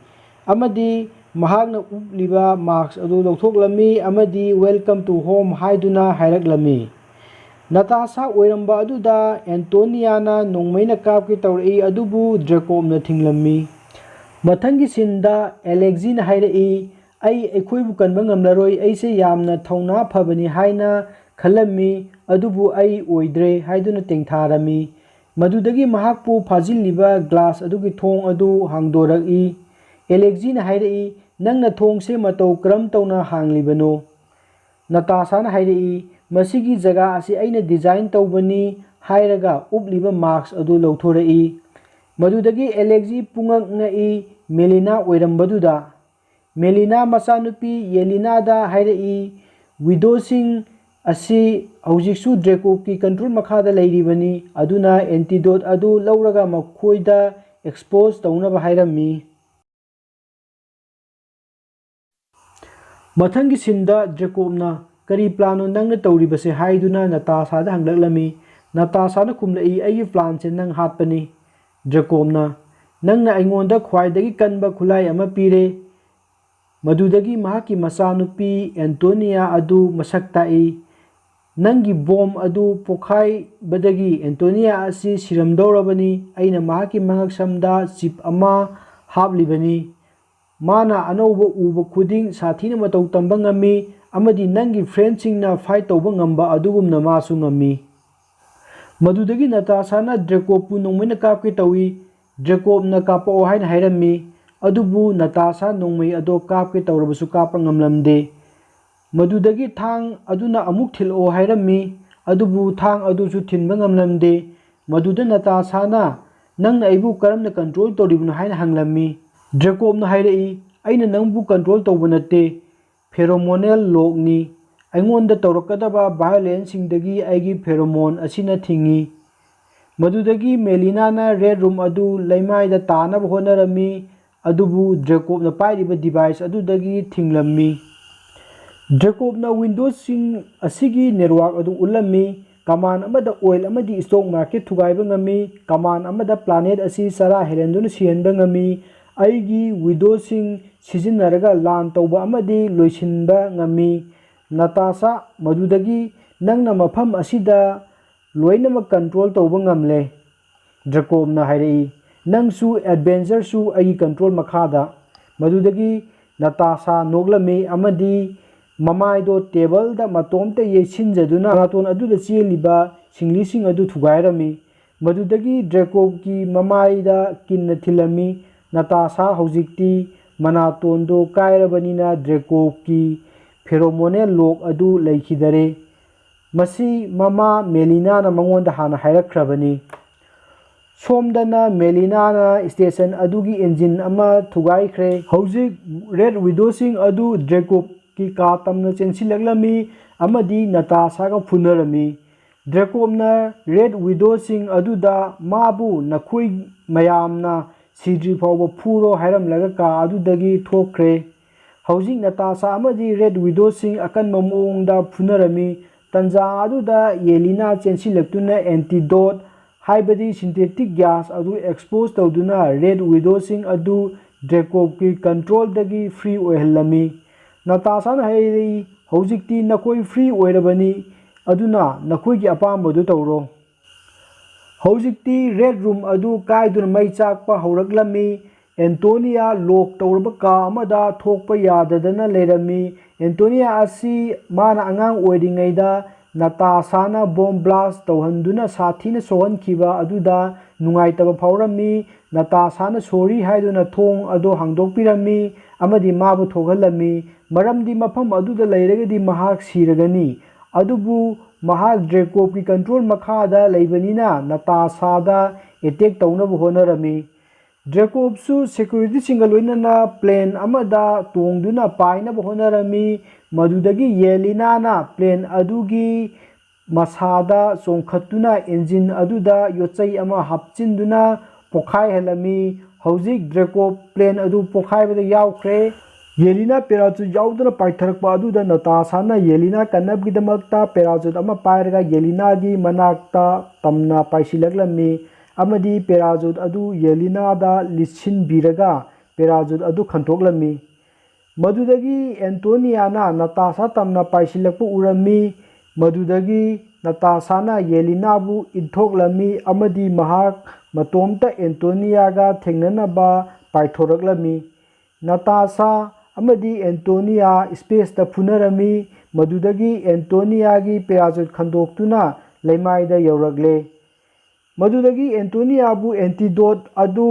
ꯑꯃꯗꯤ ꯃꯍꯥꯛꯅ ꯎꯞꯂꯤꯕ ꯃꯥꯁ꯭ꯛ ꯑꯗꯨ ꯂꯧꯊꯣꯛꯂꯝꯃꯤ ꯑꯃꯗꯤ "Welcome to home" ꯍꯥꯏꯗꯨꯅ ꯍꯥꯏꯔꯛꯂꯝꯃꯤ꯫ ꯅꯇꯥꯁꯥ ꯑꯣꯏꯔꯝꯕ ꯑꯗꯨꯗ ꯑꯦꯟꯇꯣꯅꯤꯌꯥꯅ ꯅꯣꯡꯃꯩꯅ ꯀꯥꯞꯀꯦ ꯇꯧꯔꯛꯏ, ꯑꯗꯨꯕꯨ ꯗ꯭ꯔꯦꯀꯣꯞꯅ ꯊꯤꯡꯂꯝꯃꯤ꯫ ꯃꯊꯪꯒꯤ ꯁꯤꯟꯗ ꯑꯦꯂꯦꯛꯖꯤꯅ ꯍꯥꯏꯔꯛꯏ, "ꯑꯩ ꯑꯩꯈꯣꯏꯕꯨ ꯀꯟꯕ ꯉꯝꯂꯔꯣꯏ, ꯑꯩꯁꯦ ꯌꯥꯝꯅ ꯊꯧꯅꯥ ꯐꯕꯅꯤ ꯍꯥꯏꯅ ꯈꯜꯂꯝꯃꯤ, ꯑꯗꯨꯕꯨ ꯑꯩ ꯑꯣꯏꯗ꯭ꯔꯦ" ꯍꯥꯏꯗꯨꯅ ꯇꯦꯡꯊꯥꯔꯝꯃꯤ꯫ ꯃꯗꯨꯗꯒꯤ ꯃꯍꯥꯛꯄꯨ ꯐꯥꯖꯤꯜꯂꯤꯕ ꯒ꯭ꯂꯥꯁ ꯑꯗꯨꯒꯤ ꯊꯣꯡ ꯑꯗꯨ ꯍꯥꯡꯗꯣꯔꯛꯏ꯫ ꯑꯦꯂꯦꯛꯖꯤꯅ ꯍꯥꯏꯔꯛꯏ, "ꯅꯪꯅ ꯊꯣꯡꯁꯦ ꯃꯇꯧ ꯀꯔꯝ ꯇꯧꯅ ꯍꯥꯡꯂꯤꯕꯅꯣ?" ꯅꯇꯥꯁꯥꯅ ꯍꯥꯏꯔꯛꯏ, "ꯃꯁꯤꯒꯤ ꯖꯒꯥ ꯑꯁꯤ ꯑꯩꯅ ꯗꯤꯖꯥꯏꯟ ꯇꯧꯕꯅꯤ" ꯍꯥꯏꯔꯒ ꯎꯞꯂꯤꯕ ꯃꯥꯁ꯭ꯛ ꯑꯗꯨ ꯂꯧꯊꯣꯔꯛꯏ꯫ ꯃꯗꯨꯗꯒꯤ ꯑꯦꯂꯦꯛꯖꯤ ꯄꯨꯡꯉꯛ ꯉꯛꯏ, ꯃꯦꯂꯤꯅꯥ ꯑꯣꯏꯔꯝꯕꯗꯨꯗ꯫ ꯃꯦꯂꯤꯅꯥ ꯃꯆꯥꯅꯨꯄꯤ ꯌꯦꯂꯤꯅꯥꯗ ꯍꯥꯏꯔꯛꯏ, "ꯋꯤꯗꯣꯁꯤꯡ ꯑꯁꯤ ꯍꯧꯖꯤꯛꯁꯨ ꯗ꯭ꯔꯦꯀꯣꯞꯀꯤ ꯀꯟꯇ꯭ꯔꯣꯜ ꯃꯈꯥꯗ ꯂꯩꯔꯤꯕꯅꯤ, ꯑꯗꯨꯅ ꯑꯦꯟꯇꯤꯗꯣꯠ ꯑꯗꯨ ꯂꯧꯔꯒ ꯃꯈꯣꯏꯗ ꯑꯦꯛꯁꯄꯣꯖ ꯇꯧꯅꯕ ꯍꯥꯏꯔꯝꯃꯤ"꯫ ꯃꯊꯪꯒꯤ ꯁꯤꯟꯗ ꯗ꯭ꯔꯦꯀꯣꯞꯅ "ꯀꯔꯤ ꯄ꯭ꯂꯥꯟꯅꯣ ꯅꯪꯅ ꯇꯧꯔꯤꯕꯁꯦ?" ꯍꯥꯏꯗꯨꯅ ꯅꯇꯥꯁꯥꯗ ꯍꯪꯂꯛꯂꯝꯃꯤ꯫ ꯅꯇꯥꯁꯥꯅ ꯈꯨꯝꯂꯛꯏ, "ꯑꯩꯒꯤ ꯄ꯭ꯂꯥꯟꯁꯦ ꯅꯪ ꯍꯥꯠꯄꯅꯤ"꯫ ꯗ꯭ꯔꯦꯀꯣꯞꯅ, "ꯅꯪꯅ ꯑꯩꯉꯣꯟꯗ ꯈ꯭ꯋꯥꯏꯗꯒꯤ ꯀꯟꯕ ꯈꯨꯠꯂꯥꯏ ꯑꯃ ꯄꯤꯔꯦ"꯫ ꯃꯗꯨꯗꯒꯤ ꯃꯍꯥꯛꯀꯤ ꯃꯆꯥꯅꯨꯄꯤ ꯑꯦꯟꯇꯣꯅꯤꯌꯥ ꯑꯗꯨ ꯃꯁꯛ ꯇꯥꯛꯏ꯫ "ꯅꯪꯒꯤ ꯕꯣꯝ ꯑꯗꯨ ꯄꯣꯈꯥꯏꯕꯗꯒꯤ ꯑꯦꯟꯇꯣꯅꯤꯌꯥ ꯑꯁꯤ ꯁꯤꯔꯝꯗꯧꯔꯕꯅꯤ꯫ ꯑꯩꯅ ꯃꯍꯥꯛꯀꯤ ꯃꯉꯛꯁꯝꯗ ꯆꯤꯞ ꯑꯃ ꯍꯥꯞꯂꯤꯕꯅꯤ꯫ ꯃꯥꯅ ꯑꯅꯧꯕ ꯎꯕ ꯈꯨꯗꯤꯡ ꯁꯥꯊꯤꯅ ꯃꯇꯧ ꯇꯝꯕ ꯉꯝꯃꯤ, ꯑꯃꯗꯤ ꯅꯪꯒꯤ ꯐ꯭ꯔꯦꯟꯁꯤꯡꯅ ꯐꯥꯏꯠ ꯇꯧꯕ ꯉꯝꯕ ꯑꯗꯨꯒꯨꯝꯅ ꯃꯥꯁꯨ ꯉꯝꯃꯤ"꯫ ꯃꯗꯨꯗꯒꯤ ꯅꯇꯥꯁꯥꯅ ꯗ꯭ꯔꯦꯀꯣꯞꯄꯨ ꯅꯣꯡꯃꯩꯅ ꯀꯥꯞꯀꯦ ꯇꯧꯏ꯫ ꯗ꯭ꯔꯦꯀꯣꯞꯅ "ꯀꯥꯞꯄꯛꯑꯣ" ꯍꯥꯏꯅ ꯍꯥꯏꯔꯝꯃꯤ, ꯑꯗꯨꯕꯨ ꯅꯇꯥꯁꯥ ꯅꯣꯡꯃꯩ ꯑꯗꯣ ꯀꯥꯞꯀꯦ ꯇꯧꯔꯕꯁꯨ ꯀꯥꯞꯄ ꯉꯝꯂꯝꯗꯦ꯫ ꯃꯗꯨꯗꯒꯤ ꯊꯥꯡ ꯑꯗꯨꯅ ꯑꯃꯨꯛ "ꯊꯤꯜꯂꯛꯑꯣ" ꯍꯥꯏꯔꯝꯃꯤ, ꯑꯗꯨꯕꯨ ꯊꯥꯡ ꯑꯗꯨꯁꯨ ꯊꯤꯟꯕ ꯉꯝꯂꯝꯗꯦ꯫ ꯃꯗꯨꯗ ꯅꯇꯥꯁꯥꯅ, "ꯅꯪꯅ ꯑꯩꯕꯨ ꯀꯔꯝꯅ ꯀꯟꯇ꯭ꯔꯣꯜ ꯇꯧꯔꯤꯕꯅꯣ?" ꯍꯥꯏꯅ ꯍꯪꯂꯝꯃꯤ꯫ ꯗ꯭ꯔꯦꯀꯣꯞꯅ ꯍꯥꯏꯔꯛꯏ, "ꯑꯩꯅ ꯅꯪꯕꯨ ꯀꯟꯇ꯭ꯔꯣꯜ ꯇꯧꯕ ꯅꯠꯇꯦ, ꯐꯦꯔꯣꯃꯣꯅꯦꯜ ꯂꯣꯛꯅꯤ꯫ ꯑꯩꯉꯣꯟꯗ ꯇꯧꯔꯛꯀꯗꯕ ꯚꯥꯏꯑꯣꯂꯦꯟꯁꯁꯤꯡꯗꯒꯤ ꯑꯩꯒꯤ ꯐꯦꯔꯣꯃꯣꯟ ꯑꯁꯤꯅ ꯊꯤꯡꯏ"꯫ ꯃꯗꯨꯗꯒꯤ ꯃꯦꯂꯤꯅꯥꯅ ꯔꯦꯗ ꯔꯨꯝ ꯑꯗꯨ ꯂꯩꯃꯥꯏꯗ ꯇꯥꯅꯕ ꯍꯣꯠꯅꯔꯝꯃꯤ, ꯑꯗꯨꯕꯨ ꯗ꯭ꯔꯦꯀꯣꯞꯅ ꯄꯥꯏꯔꯤꯕ ꯗꯤꯚꯥꯏꯁ ꯑꯗꯨꯗꯒꯤ ꯊꯤꯡꯂꯝꯃꯤ꯫ ꯗ꯭ꯔꯦꯀꯣꯞꯅ ꯋꯤꯟꯗꯣꯁꯤꯡ ꯑꯁꯤꯒꯤ ꯅꯦꯠꯋꯥꯔꯛ ꯑꯗꯨ ꯎꯠꯂꯝꯃꯤ꯫ ꯀꯃꯥꯟ ꯑꯃꯗ ꯑꯣꯏꯜ ꯑꯃꯗꯤ ꯁ꯭ꯇꯣꯛ ꯃꯥꯔꯀꯦꯠ ꯊꯨꯒꯥꯏꯕ ꯉꯝꯃꯤ꯫ ꯀꯃꯥꯟ ꯑꯃꯗ ꯄ꯭ꯂꯥꯅꯦꯠ ꯑꯁꯤ ꯆꯔꯥ ꯍꯦꯜꯍꯟꯗꯨꯅ ꯁꯤꯍꯟꯕ ꯉꯝꯃꯤ꯫ ꯑꯩꯒꯤ ꯋꯤꯟꯗꯣꯁꯤꯡ ꯁꯤꯖꯤꯟꯅꯔꯒ ꯂꯥꯟ ꯇꯧꯕ ꯑꯃꯗꯤ ꯂꯣꯏꯁꯤꯟꯕ ꯉꯝꯃꯤ꯫ ꯅꯇꯥꯁꯥ, ꯃꯗꯨꯗꯒꯤ ꯅꯪꯅ ꯃꯐꯝ ꯑꯁꯤꯗ ꯂꯣꯏꯅꯃꯛ ꯀꯟꯇ꯭ꯔꯣꯜ ꯇꯧꯕ ꯉꯝꯂꯦ꯫ ꯗ꯭ꯔꯦꯀꯣꯞꯅ ꯍꯥꯏꯔꯛꯏ, "ꯅꯪꯁꯨ ꯑꯦꯗꯚꯦꯟꯆꯔꯁꯨ ꯑꯩꯒꯤ ꯀꯟꯇ꯭ꯔꯣꯜ ꯃꯈꯥꯗ꯫" ꯃꯗꯨꯗꯒꯤ ꯅꯇꯥꯁꯥ ꯅꯣꯛꯂꯝꯃꯤ ꯑꯃꯗꯤ ꯃꯃꯥꯏꯗꯣ ꯇꯦꯕꯜꯗ ꯃꯇꯣꯝꯇ ꯌꯩꯁꯤꯟꯖꯗꯨꯅ ꯃꯅꯥꯇꯣꯟ ꯑꯗꯨꯗ ꯆꯦꯜꯂꯤꯕ ꯁꯤꯡꯂꯤꯁꯤꯡ ꯑꯗꯨ ꯊꯨꯒꯥꯏꯔꯝꯃꯤ꯫ ꯃꯗꯨꯗꯒꯤ ꯗ꯭ꯔꯦꯀꯣꯞꯀꯤ ꯃꯃꯥꯏꯗ ꯀꯤꯟꯅ ꯊꯤꯜꯂꯝꯃꯤ꯫ ꯅꯇꯥꯁꯥ ꯍꯧꯖꯤꯛꯇꯤ ꯃꯅꯥꯇꯣꯟꯗꯣ ꯀꯥꯏꯔꯕꯅꯤꯅ ꯗ꯭ꯔꯦꯀꯣꯞꯀꯤ ꯐꯦꯔꯣꯃꯣꯅꯦꯜ ꯂꯣꯛ ꯑꯗꯨ ꯂꯩꯈꯤꯗꯔꯦ꯫ ꯃꯁꯤ ꯃꯃꯥ ꯃꯦꯂꯤꯅꯥꯅ ꯃꯉꯣꯟꯗ ꯍꯥꯟꯅ ꯍꯥꯏꯔꯛꯈ꯭ꯔꯕꯅꯤ꯫ ꯁꯣꯝꯗꯅ ꯃꯦꯂꯤꯅꯥꯅ ꯁ꯭ꯇꯦꯁꯟ ꯑꯗꯨꯒꯤ ꯏꯟꯖꯤꯟ ꯑꯃ ꯊꯨꯒꯥꯏꯈ꯭ꯔꯦ꯫ ꯍꯧꯖꯤꯛ ꯔꯦꯗ ꯋꯤꯗꯣꯁꯤꯡ ꯑꯗꯨ ꯗ꯭ꯔꯦꯀꯣꯞꯀꯤ ꯀꯥ ꯇꯝꯅ ꯆꯦꯟꯁꯤꯜꯂꯛꯂꯝꯃꯤ ꯑꯃꯗꯤ ꯅꯇꯥꯁꯥꯒ ꯐꯨꯅꯔꯝꯃꯤ꯫ ꯗ꯭ꯔꯦꯀꯣꯞꯅ ꯔꯦꯗ ꯋꯤꯗꯣꯁꯤꯡ ꯑꯗꯨꯗ ꯃꯥꯕꯨ ꯅꯈꯣꯏ ꯃꯌꯥꯝꯅ ꯁꯤꯗ꯭ꯔꯤ ꯐꯥꯎꯕ ꯐꯨꯔꯣ ꯍꯥꯏꯔꯝꯂꯒ ꯀꯥ ꯑꯗꯨꯗꯒꯤ ꯊꯣꯛꯈ꯭ꯔꯦ꯫ ꯍꯧꯖꯤꯛ ꯅꯇꯥꯁꯥ ꯑꯃꯗꯤ ꯔꯦꯗ ꯋꯤꯗꯣꯁꯤꯡ ꯑꯀꯟꯕ ꯃꯑꯣꯡꯗ ꯐꯨꯅꯔꯝꯃꯤ꯫ ꯇꯟꯖꯥ ꯑꯗꯨꯗ ꯌꯦꯂꯤꯅꯥ ꯆꯦꯟꯁꯤꯜꯂꯛꯇꯨꯅ ꯑꯦꯟꯇꯤꯗꯣꯠ, ꯍꯥꯏꯕꯗꯤ ꯁꯤꯟꯊꯦꯇꯤꯛ ꯒ꯭ꯌꯥꯁ ꯑꯗꯨ ꯑꯦꯛꯁꯄꯣꯖ ꯇꯧꯗꯨꯅ ꯔꯦꯗ ꯋꯤꯗꯣꯁꯤꯡ ꯑꯗꯨ ꯗ꯭ꯔꯦꯀꯣꯞꯀꯤ ꯀꯟꯇ꯭ꯔꯣꯜꯗꯒꯤ ꯐ꯭ꯔꯤ ꯑꯣꯏꯍꯜꯂꯝꯃꯤ꯫ ꯅꯇꯥꯁꯥꯅ ꯍꯥꯏꯔꯛꯏ, "ꯍꯧꯖꯤꯛꯇꯤ ꯅꯈꯣꯏ ꯐ꯭ꯔꯤ ꯑꯣꯏꯔꯕꯅꯤ, ꯑꯗꯨꯅ ꯅꯈꯣꯏꯒꯤ ꯑꯄꯥꯝꯕꯗꯨ ꯇꯧꯔꯣ"꯫ ꯍꯧꯖꯤꯛꯇꯤ ꯔꯦꯗ ꯔꯨꯝ ꯑꯗꯨ ꯀꯥꯏꯗꯨꯅ ꯃꯩ ꯆꯥꯛꯄ ꯍꯧꯔꯛꯂꯝꯃꯤ꯫ ꯑꯦꯟꯇꯣꯅꯤꯌꯥ ꯂꯣꯛ ꯇꯧꯔꯕ ꯀꯥ ꯑꯃꯗ ꯊꯣꯛꯄ ꯌꯥꯗꯗꯅ ꯂꯩꯔꯝꯃꯤ꯫ ꯑꯦꯟꯇꯣꯅꯤꯌꯥ ꯑꯁꯤ ꯃꯥꯅ ꯑꯉꯥꯡ ꯑꯣꯏꯔꯤꯉꯩꯗ ꯅꯇꯥꯁꯥꯅ ꯕꯣꯝ ꯕ꯭ꯂꯥꯁ ꯇꯧꯍꯟꯗꯨꯅ ꯁꯥꯊꯤꯅ ꯁꯣꯛꯍꯟꯈꯤꯕ ꯑꯗꯨꯗ ꯅꯨꯡꯉꯥꯏꯇꯕ ꯐꯥꯎꯔꯝꯃꯤ꯫ ꯅꯇꯥꯁꯥꯅ ꯁꯣꯔꯤ ꯍꯥꯏꯗꯨꯅ ꯊꯣꯡ ꯑꯗꯨ ꯍꯥꯡꯗꯣꯛꯄꯤꯔꯝꯃꯤ ꯑꯃꯗꯤ ꯃꯥꯕꯨ ꯊꯣꯛꯍꯜꯂꯝꯃꯤ, ꯃꯔꯝꯗꯤ ꯃꯐꯝ ꯑꯗꯨꯗ ꯂꯩꯔꯒꯗꯤ ꯃꯍꯥꯛ ꯁꯤꯔꯒꯅꯤ꯫ ꯑꯗꯨꯕꯨ ꯃꯍꯥꯛ ꯗ꯭ꯔꯦꯀꯣꯞꯀꯤ ꯀꯟꯇ꯭ꯔꯣꯜ ꯃꯈꯥꯗ ꯂꯩꯕꯅꯤꯅ ꯅꯇꯥꯁꯥꯗ ꯑꯦꯇꯦꯛ ꯇꯧꯅꯕ ꯍꯣꯠꯅꯔꯝꯃꯤ꯫ ꯗ꯭ꯔꯦꯀꯣꯞꯁꯨ ꯁꯦꯀ꯭ꯌꯨꯔꯤꯇꯤꯁꯤꯡꯒ ꯂꯣꯏꯅꯅ ꯄ꯭ꯂꯦꯟ ꯑꯃꯗ ꯇꯣꯡꯗꯨꯅ ꯄꯥꯏꯅꯕ ꯍꯣꯠꯅꯔꯝꯃꯤ꯫ ꯃꯗꯨꯗꯒꯤ ꯌꯦꯂꯤꯅꯥꯅ ꯄ꯭ꯂꯦꯟ ꯑꯗꯨꯒꯤ ꯃꯁꯥꯗ ꯆꯣꯡꯈꯠꯇꯨꯅ ꯏꯟꯖꯤꯟ ꯑꯗꯨꯗ ꯌꯣꯠꯆꯩ ꯑꯃ ꯍꯥꯞꯆꯤꯟꯗꯨꯅ ꯄꯣꯈꯥꯏꯍꯜꯂꯝꯃꯤ꯫ ꯍꯧꯖꯤꯛ ꯗ꯭ꯔꯦꯀꯣꯞ ꯄ꯭ꯂꯦꯟ ꯑꯗꯨ ꯄꯣꯈꯥꯏꯕꯗ ꯌꯥꯎꯈ꯭ꯔꯦ꯫ ꯌꯦꯂꯤꯅꯥ ꯄꯦꯔꯥꯆꯨꯠ ꯌꯥꯎꯗꯅ ꯄꯥꯏꯊꯔꯛꯄ ꯑꯗꯨꯗ ꯅꯇꯥꯁꯥꯅ ꯌꯦꯂꯤꯅꯥ ꯀꯟꯅꯕꯒꯤꯗꯃꯛꯇ ꯄꯦꯔꯥꯆꯨꯠ ꯑꯃ ꯄꯥꯏꯔꯒ ꯌꯦꯂꯤꯅꯥꯒꯤ ꯃꯅꯥꯛꯇ ꯇꯝꯅ ꯄꯥꯏꯁꯤꯜꯂꯛꯂꯝꯃꯤ ꯑꯃꯗꯤ ꯄꯦꯔꯥꯆꯨꯠ ꯑꯗꯨ ꯌꯦꯂꯤꯅꯥꯗ ꯂꯤꯠꯁꯤꯟꯕꯤꯔꯒ ꯄꯦꯔꯥꯆꯨꯠ ꯑꯗꯨ ꯈꯟꯊꯣꯛꯂꯝꯃꯤ꯫ ꯃꯗꯨꯗꯒꯤ ꯑꯦꯟꯇꯣꯅꯤꯌꯥꯅ ꯅꯇꯥꯁꯥ ꯇꯝꯅ ꯄꯥꯏꯁꯤꯜꯂꯛꯄ ꯎꯔꯝꯃꯤ꯫ ꯃꯗꯨꯗꯒꯤ ꯅꯇꯥꯁꯥꯅ ꯌꯦꯂꯤꯅꯥꯕꯨ ꯏꯟꯊꯣꯛꯂꯝꯃꯤ ꯑꯃꯗꯤ ꯃꯍꯥꯛ ꯃꯇꯣꯝꯇ ꯑꯦꯟꯇꯣꯅꯤꯌꯥꯒ ꯊꯦꯡꯅꯅꯕ ꯄꯥꯏꯊꯣꯔꯛꯂꯝꯃꯤ꯫ ꯅꯇꯥꯁꯥ ꯑꯃꯗꯤ ꯑꯦꯟꯇꯣꯅꯤꯌꯥ ꯁ꯭ꯄꯦꯁꯇ ꯐꯨꯅꯔꯝꯃꯤ꯫ ꯃꯗꯨꯗꯒꯤ ꯑꯦꯟꯇꯣꯅꯤꯌꯥꯒꯤ ꯄꯦꯔꯥꯆꯨꯠ ꯈꯟꯗꯣꯛꯇꯨꯅ ꯂꯩꯃꯥꯏꯗ ꯌꯧꯔꯛꯂꯦ꯫ ꯃꯗꯨꯗꯒꯤ ꯑꯦꯟꯇꯣꯅꯤꯌꯥꯕꯨ ꯑꯦꯟꯇꯤꯗꯣꯠ ꯑꯗꯨ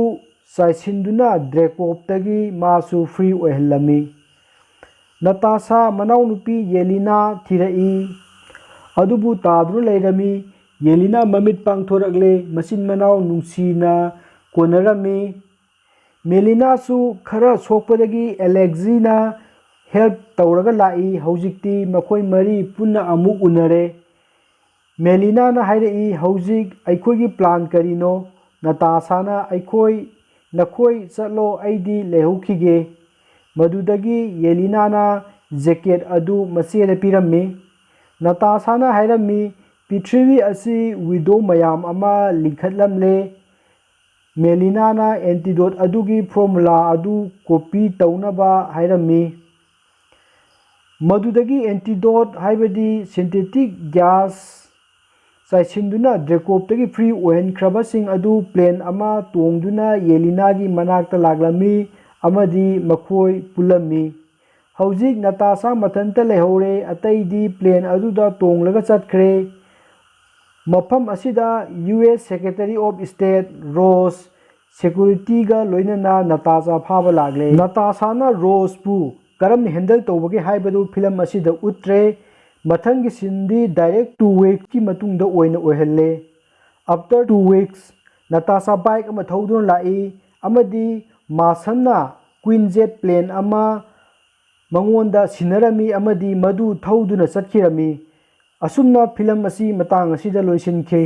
ꯆꯥꯏꯁꯤꯟꯗꯨꯅ ꯗ꯭ꯔꯦꯀꯣꯞꯇꯒꯤ ꯃꯥꯁꯨ ꯐ꯭ꯔꯤ ꯑꯣꯏꯍꯜꯂꯝꯃꯤ꯫ ꯅꯇꯥꯁꯥ ꯃꯅꯥꯎꯅꯨꯄꯤ ꯌꯦꯂꯤꯅꯥ ꯊꯤꯔꯛꯏ꯫ ꯑꯗꯨꯕꯨ ꯇꯥꯗꯨꯅ ꯂꯩꯔꯝꯃꯤ꯫ ꯌꯦꯂꯤꯅꯥ ꯃꯃꯤꯠ ꯄꯥꯡꯊꯣꯔꯛꯂꯦ꯫ ꯃꯆꯤꯟ ꯃꯅꯥꯎ ꯅꯨꯡꯁꯤꯅ ꯀꯣꯟꯅꯔꯝꯃꯤ꯫ ꯃꯦꯂꯤꯅꯥꯁꯨ ꯈꯔ ꯁꯣꯛꯄꯗꯒꯤ ꯑꯦꯂꯦꯛꯖꯤꯅ ꯍꯦꯜꯞ ꯇꯧꯔꯒ ꯂꯥꯛꯏ꯫ ꯍꯧꯖꯤꯛꯇꯤ ꯃꯈꯣꯏ ꯃꯔꯤ ꯄꯨꯟꯅ ꯑꯃꯨꯛ ꯎꯅꯔꯦ꯫ ꯃꯦꯂꯤꯅꯥꯅ ꯍꯥꯏꯔꯛꯏ, "ꯍꯧꯖꯤꯛ ꯑꯩꯈꯣꯏꯒꯤ ꯄ꯭ꯂꯥꯟ ꯀꯔꯤꯅꯣ?" ꯅꯇꯥꯁꯥꯅ, "ꯑꯩꯈꯣꯏ, ꯅꯈꯣꯏ ꯆꯠꯂꯣ, ꯑꯩꯗꯤ ꯂꯩꯍꯧꯈꯤꯒꯦ"꯫ ꯃꯗꯨꯗꯒꯤ ꯌꯦꯂꯤꯅꯥꯅ ꯖꯦꯀꯦꯠ ꯑꯗꯨ ꯃꯆꯦꯗ ꯄꯤꯔꯝꯃꯤ꯫ ꯅꯇꯥꯁꯥꯅ ꯍꯥꯏꯔꯝꯃꯤ, "ꯄ꯭ꯔꯤꯊꯤꯕꯤ ꯑꯁꯤ ꯋꯤꯗꯣ ꯃꯌꯥꯝ ꯑꯃ ꯂꯤꯡꯈꯠꯂꯝꯂꯦ"꯫ ꯃꯦꯂꯤꯅꯥꯅ ꯑꯦꯟꯇꯤꯗꯣꯠ ꯑꯗꯨꯒꯤ ꯐꯣꯔꯃꯨꯂꯥ ꯑꯗꯨ ꯀꯣꯄꯤ ꯇꯧꯅꯕ ꯍꯥꯏꯔꯝꯃꯤ꯫ ꯃꯗꯨꯗꯒꯤ ꯑꯦꯟꯇꯤꯗꯣꯠ, ꯍꯥꯏꯕꯗꯤ ꯁꯤꯟꯊꯦꯇꯤꯛ ꯒ꯭ꯌꯥꯁ ꯆꯥꯏꯁꯤꯟꯗꯨꯅ ꯗ꯭ꯔꯦꯀꯣꯞꯇꯒꯤ ꯐ꯭ꯔꯤ ꯑꯣꯏꯍꯟꯈ꯭ꯔꯕꯁꯤꯡ ꯑꯗꯨ ꯄ꯭ꯂꯦꯟ ꯑꯃ ꯇꯣꯡꯗꯨꯅ ꯌꯦꯂꯤꯅꯥꯒꯤ ꯃꯅꯥꯛꯇ ꯂꯥꯛꯂꯝꯃꯤ ꯑꯃꯗꯤ ꯃꯈꯣꯏ ꯄꯨꯜꯂꯝꯃꯤ꯫ ꯍꯧꯖꯤꯛ ꯅꯇꯥꯁꯥ ꯃꯊꯟꯇ ꯂꯩꯍꯧꯔꯦ, ꯑꯇꯩꯗꯤ ꯄ꯭ꯂꯦꯟ ꯑꯗꯨꯗ ꯇꯣꯡꯂꯒ ꯆꯠꯈ꯭ꯔꯦ꯫ ꯃꯐꯝ ꯑꯁꯤꯗ U S Secretary of State ꯔꯣꯁ ꯁꯦꯀ꯭ꯌꯨꯔꯤꯇꯤꯒ ꯂꯣꯏꯅꯅ ꯅꯇꯥꯁꯥ ꯐꯥꯕ ꯂꯥꯛꯂꯦ꯫ ꯅꯇꯥꯁꯥꯅ ꯔꯣꯁꯄꯨ ꯀꯔꯝꯅ ꯍꯦꯟꯗꯜ ꯇꯧꯕꯒꯦ ꯍꯥꯏꯕꯗꯨ ꯐꯤꯂꯝ ꯑꯁꯤꯗ ꯎꯠꯇ꯭ꯔꯦ꯫ ꯃꯊꯪꯒꯤ ꯁꯤꯟꯗꯤ ꯗꯥꯏꯔꯦꯛ ꯇꯨ ꯋꯤꯛꯁꯀꯤ ꯃꯇꯨꯡꯗ ꯑꯣꯏꯅ ꯑꯣꯏꯍꯜꯂꯦ꯫ After two weeks, ꯅꯇꯥꯁꯥ ꯕꯥꯏꯛ ꯑꯃ ꯊꯧꯗꯨꯅ ꯂꯥꯛꯏ ꯑꯃꯗꯤ ꯃꯥꯁꯟꯅ ꯀ꯭ꯋꯤꯟ ꯖꯦꯠ ꯄ꯭ꯂꯦꯟ ꯑꯃ ꯃꯉꯣꯟꯗ ꯁꯤꯟꯅꯔꯝꯃꯤ ꯑꯃꯗꯤ ꯃꯗꯨ ꯊꯧꯗꯨꯅ ꯆꯠꯈꯤꯔꯝꯃꯤ꯫ ꯑꯁꯨꯝꯅ ꯐꯤꯂꯝ ꯑꯁꯤ ꯃꯇꯥꯡ ꯑꯁꯤꯗ ꯂꯣꯏꯁꯤꯟꯈꯤ꯫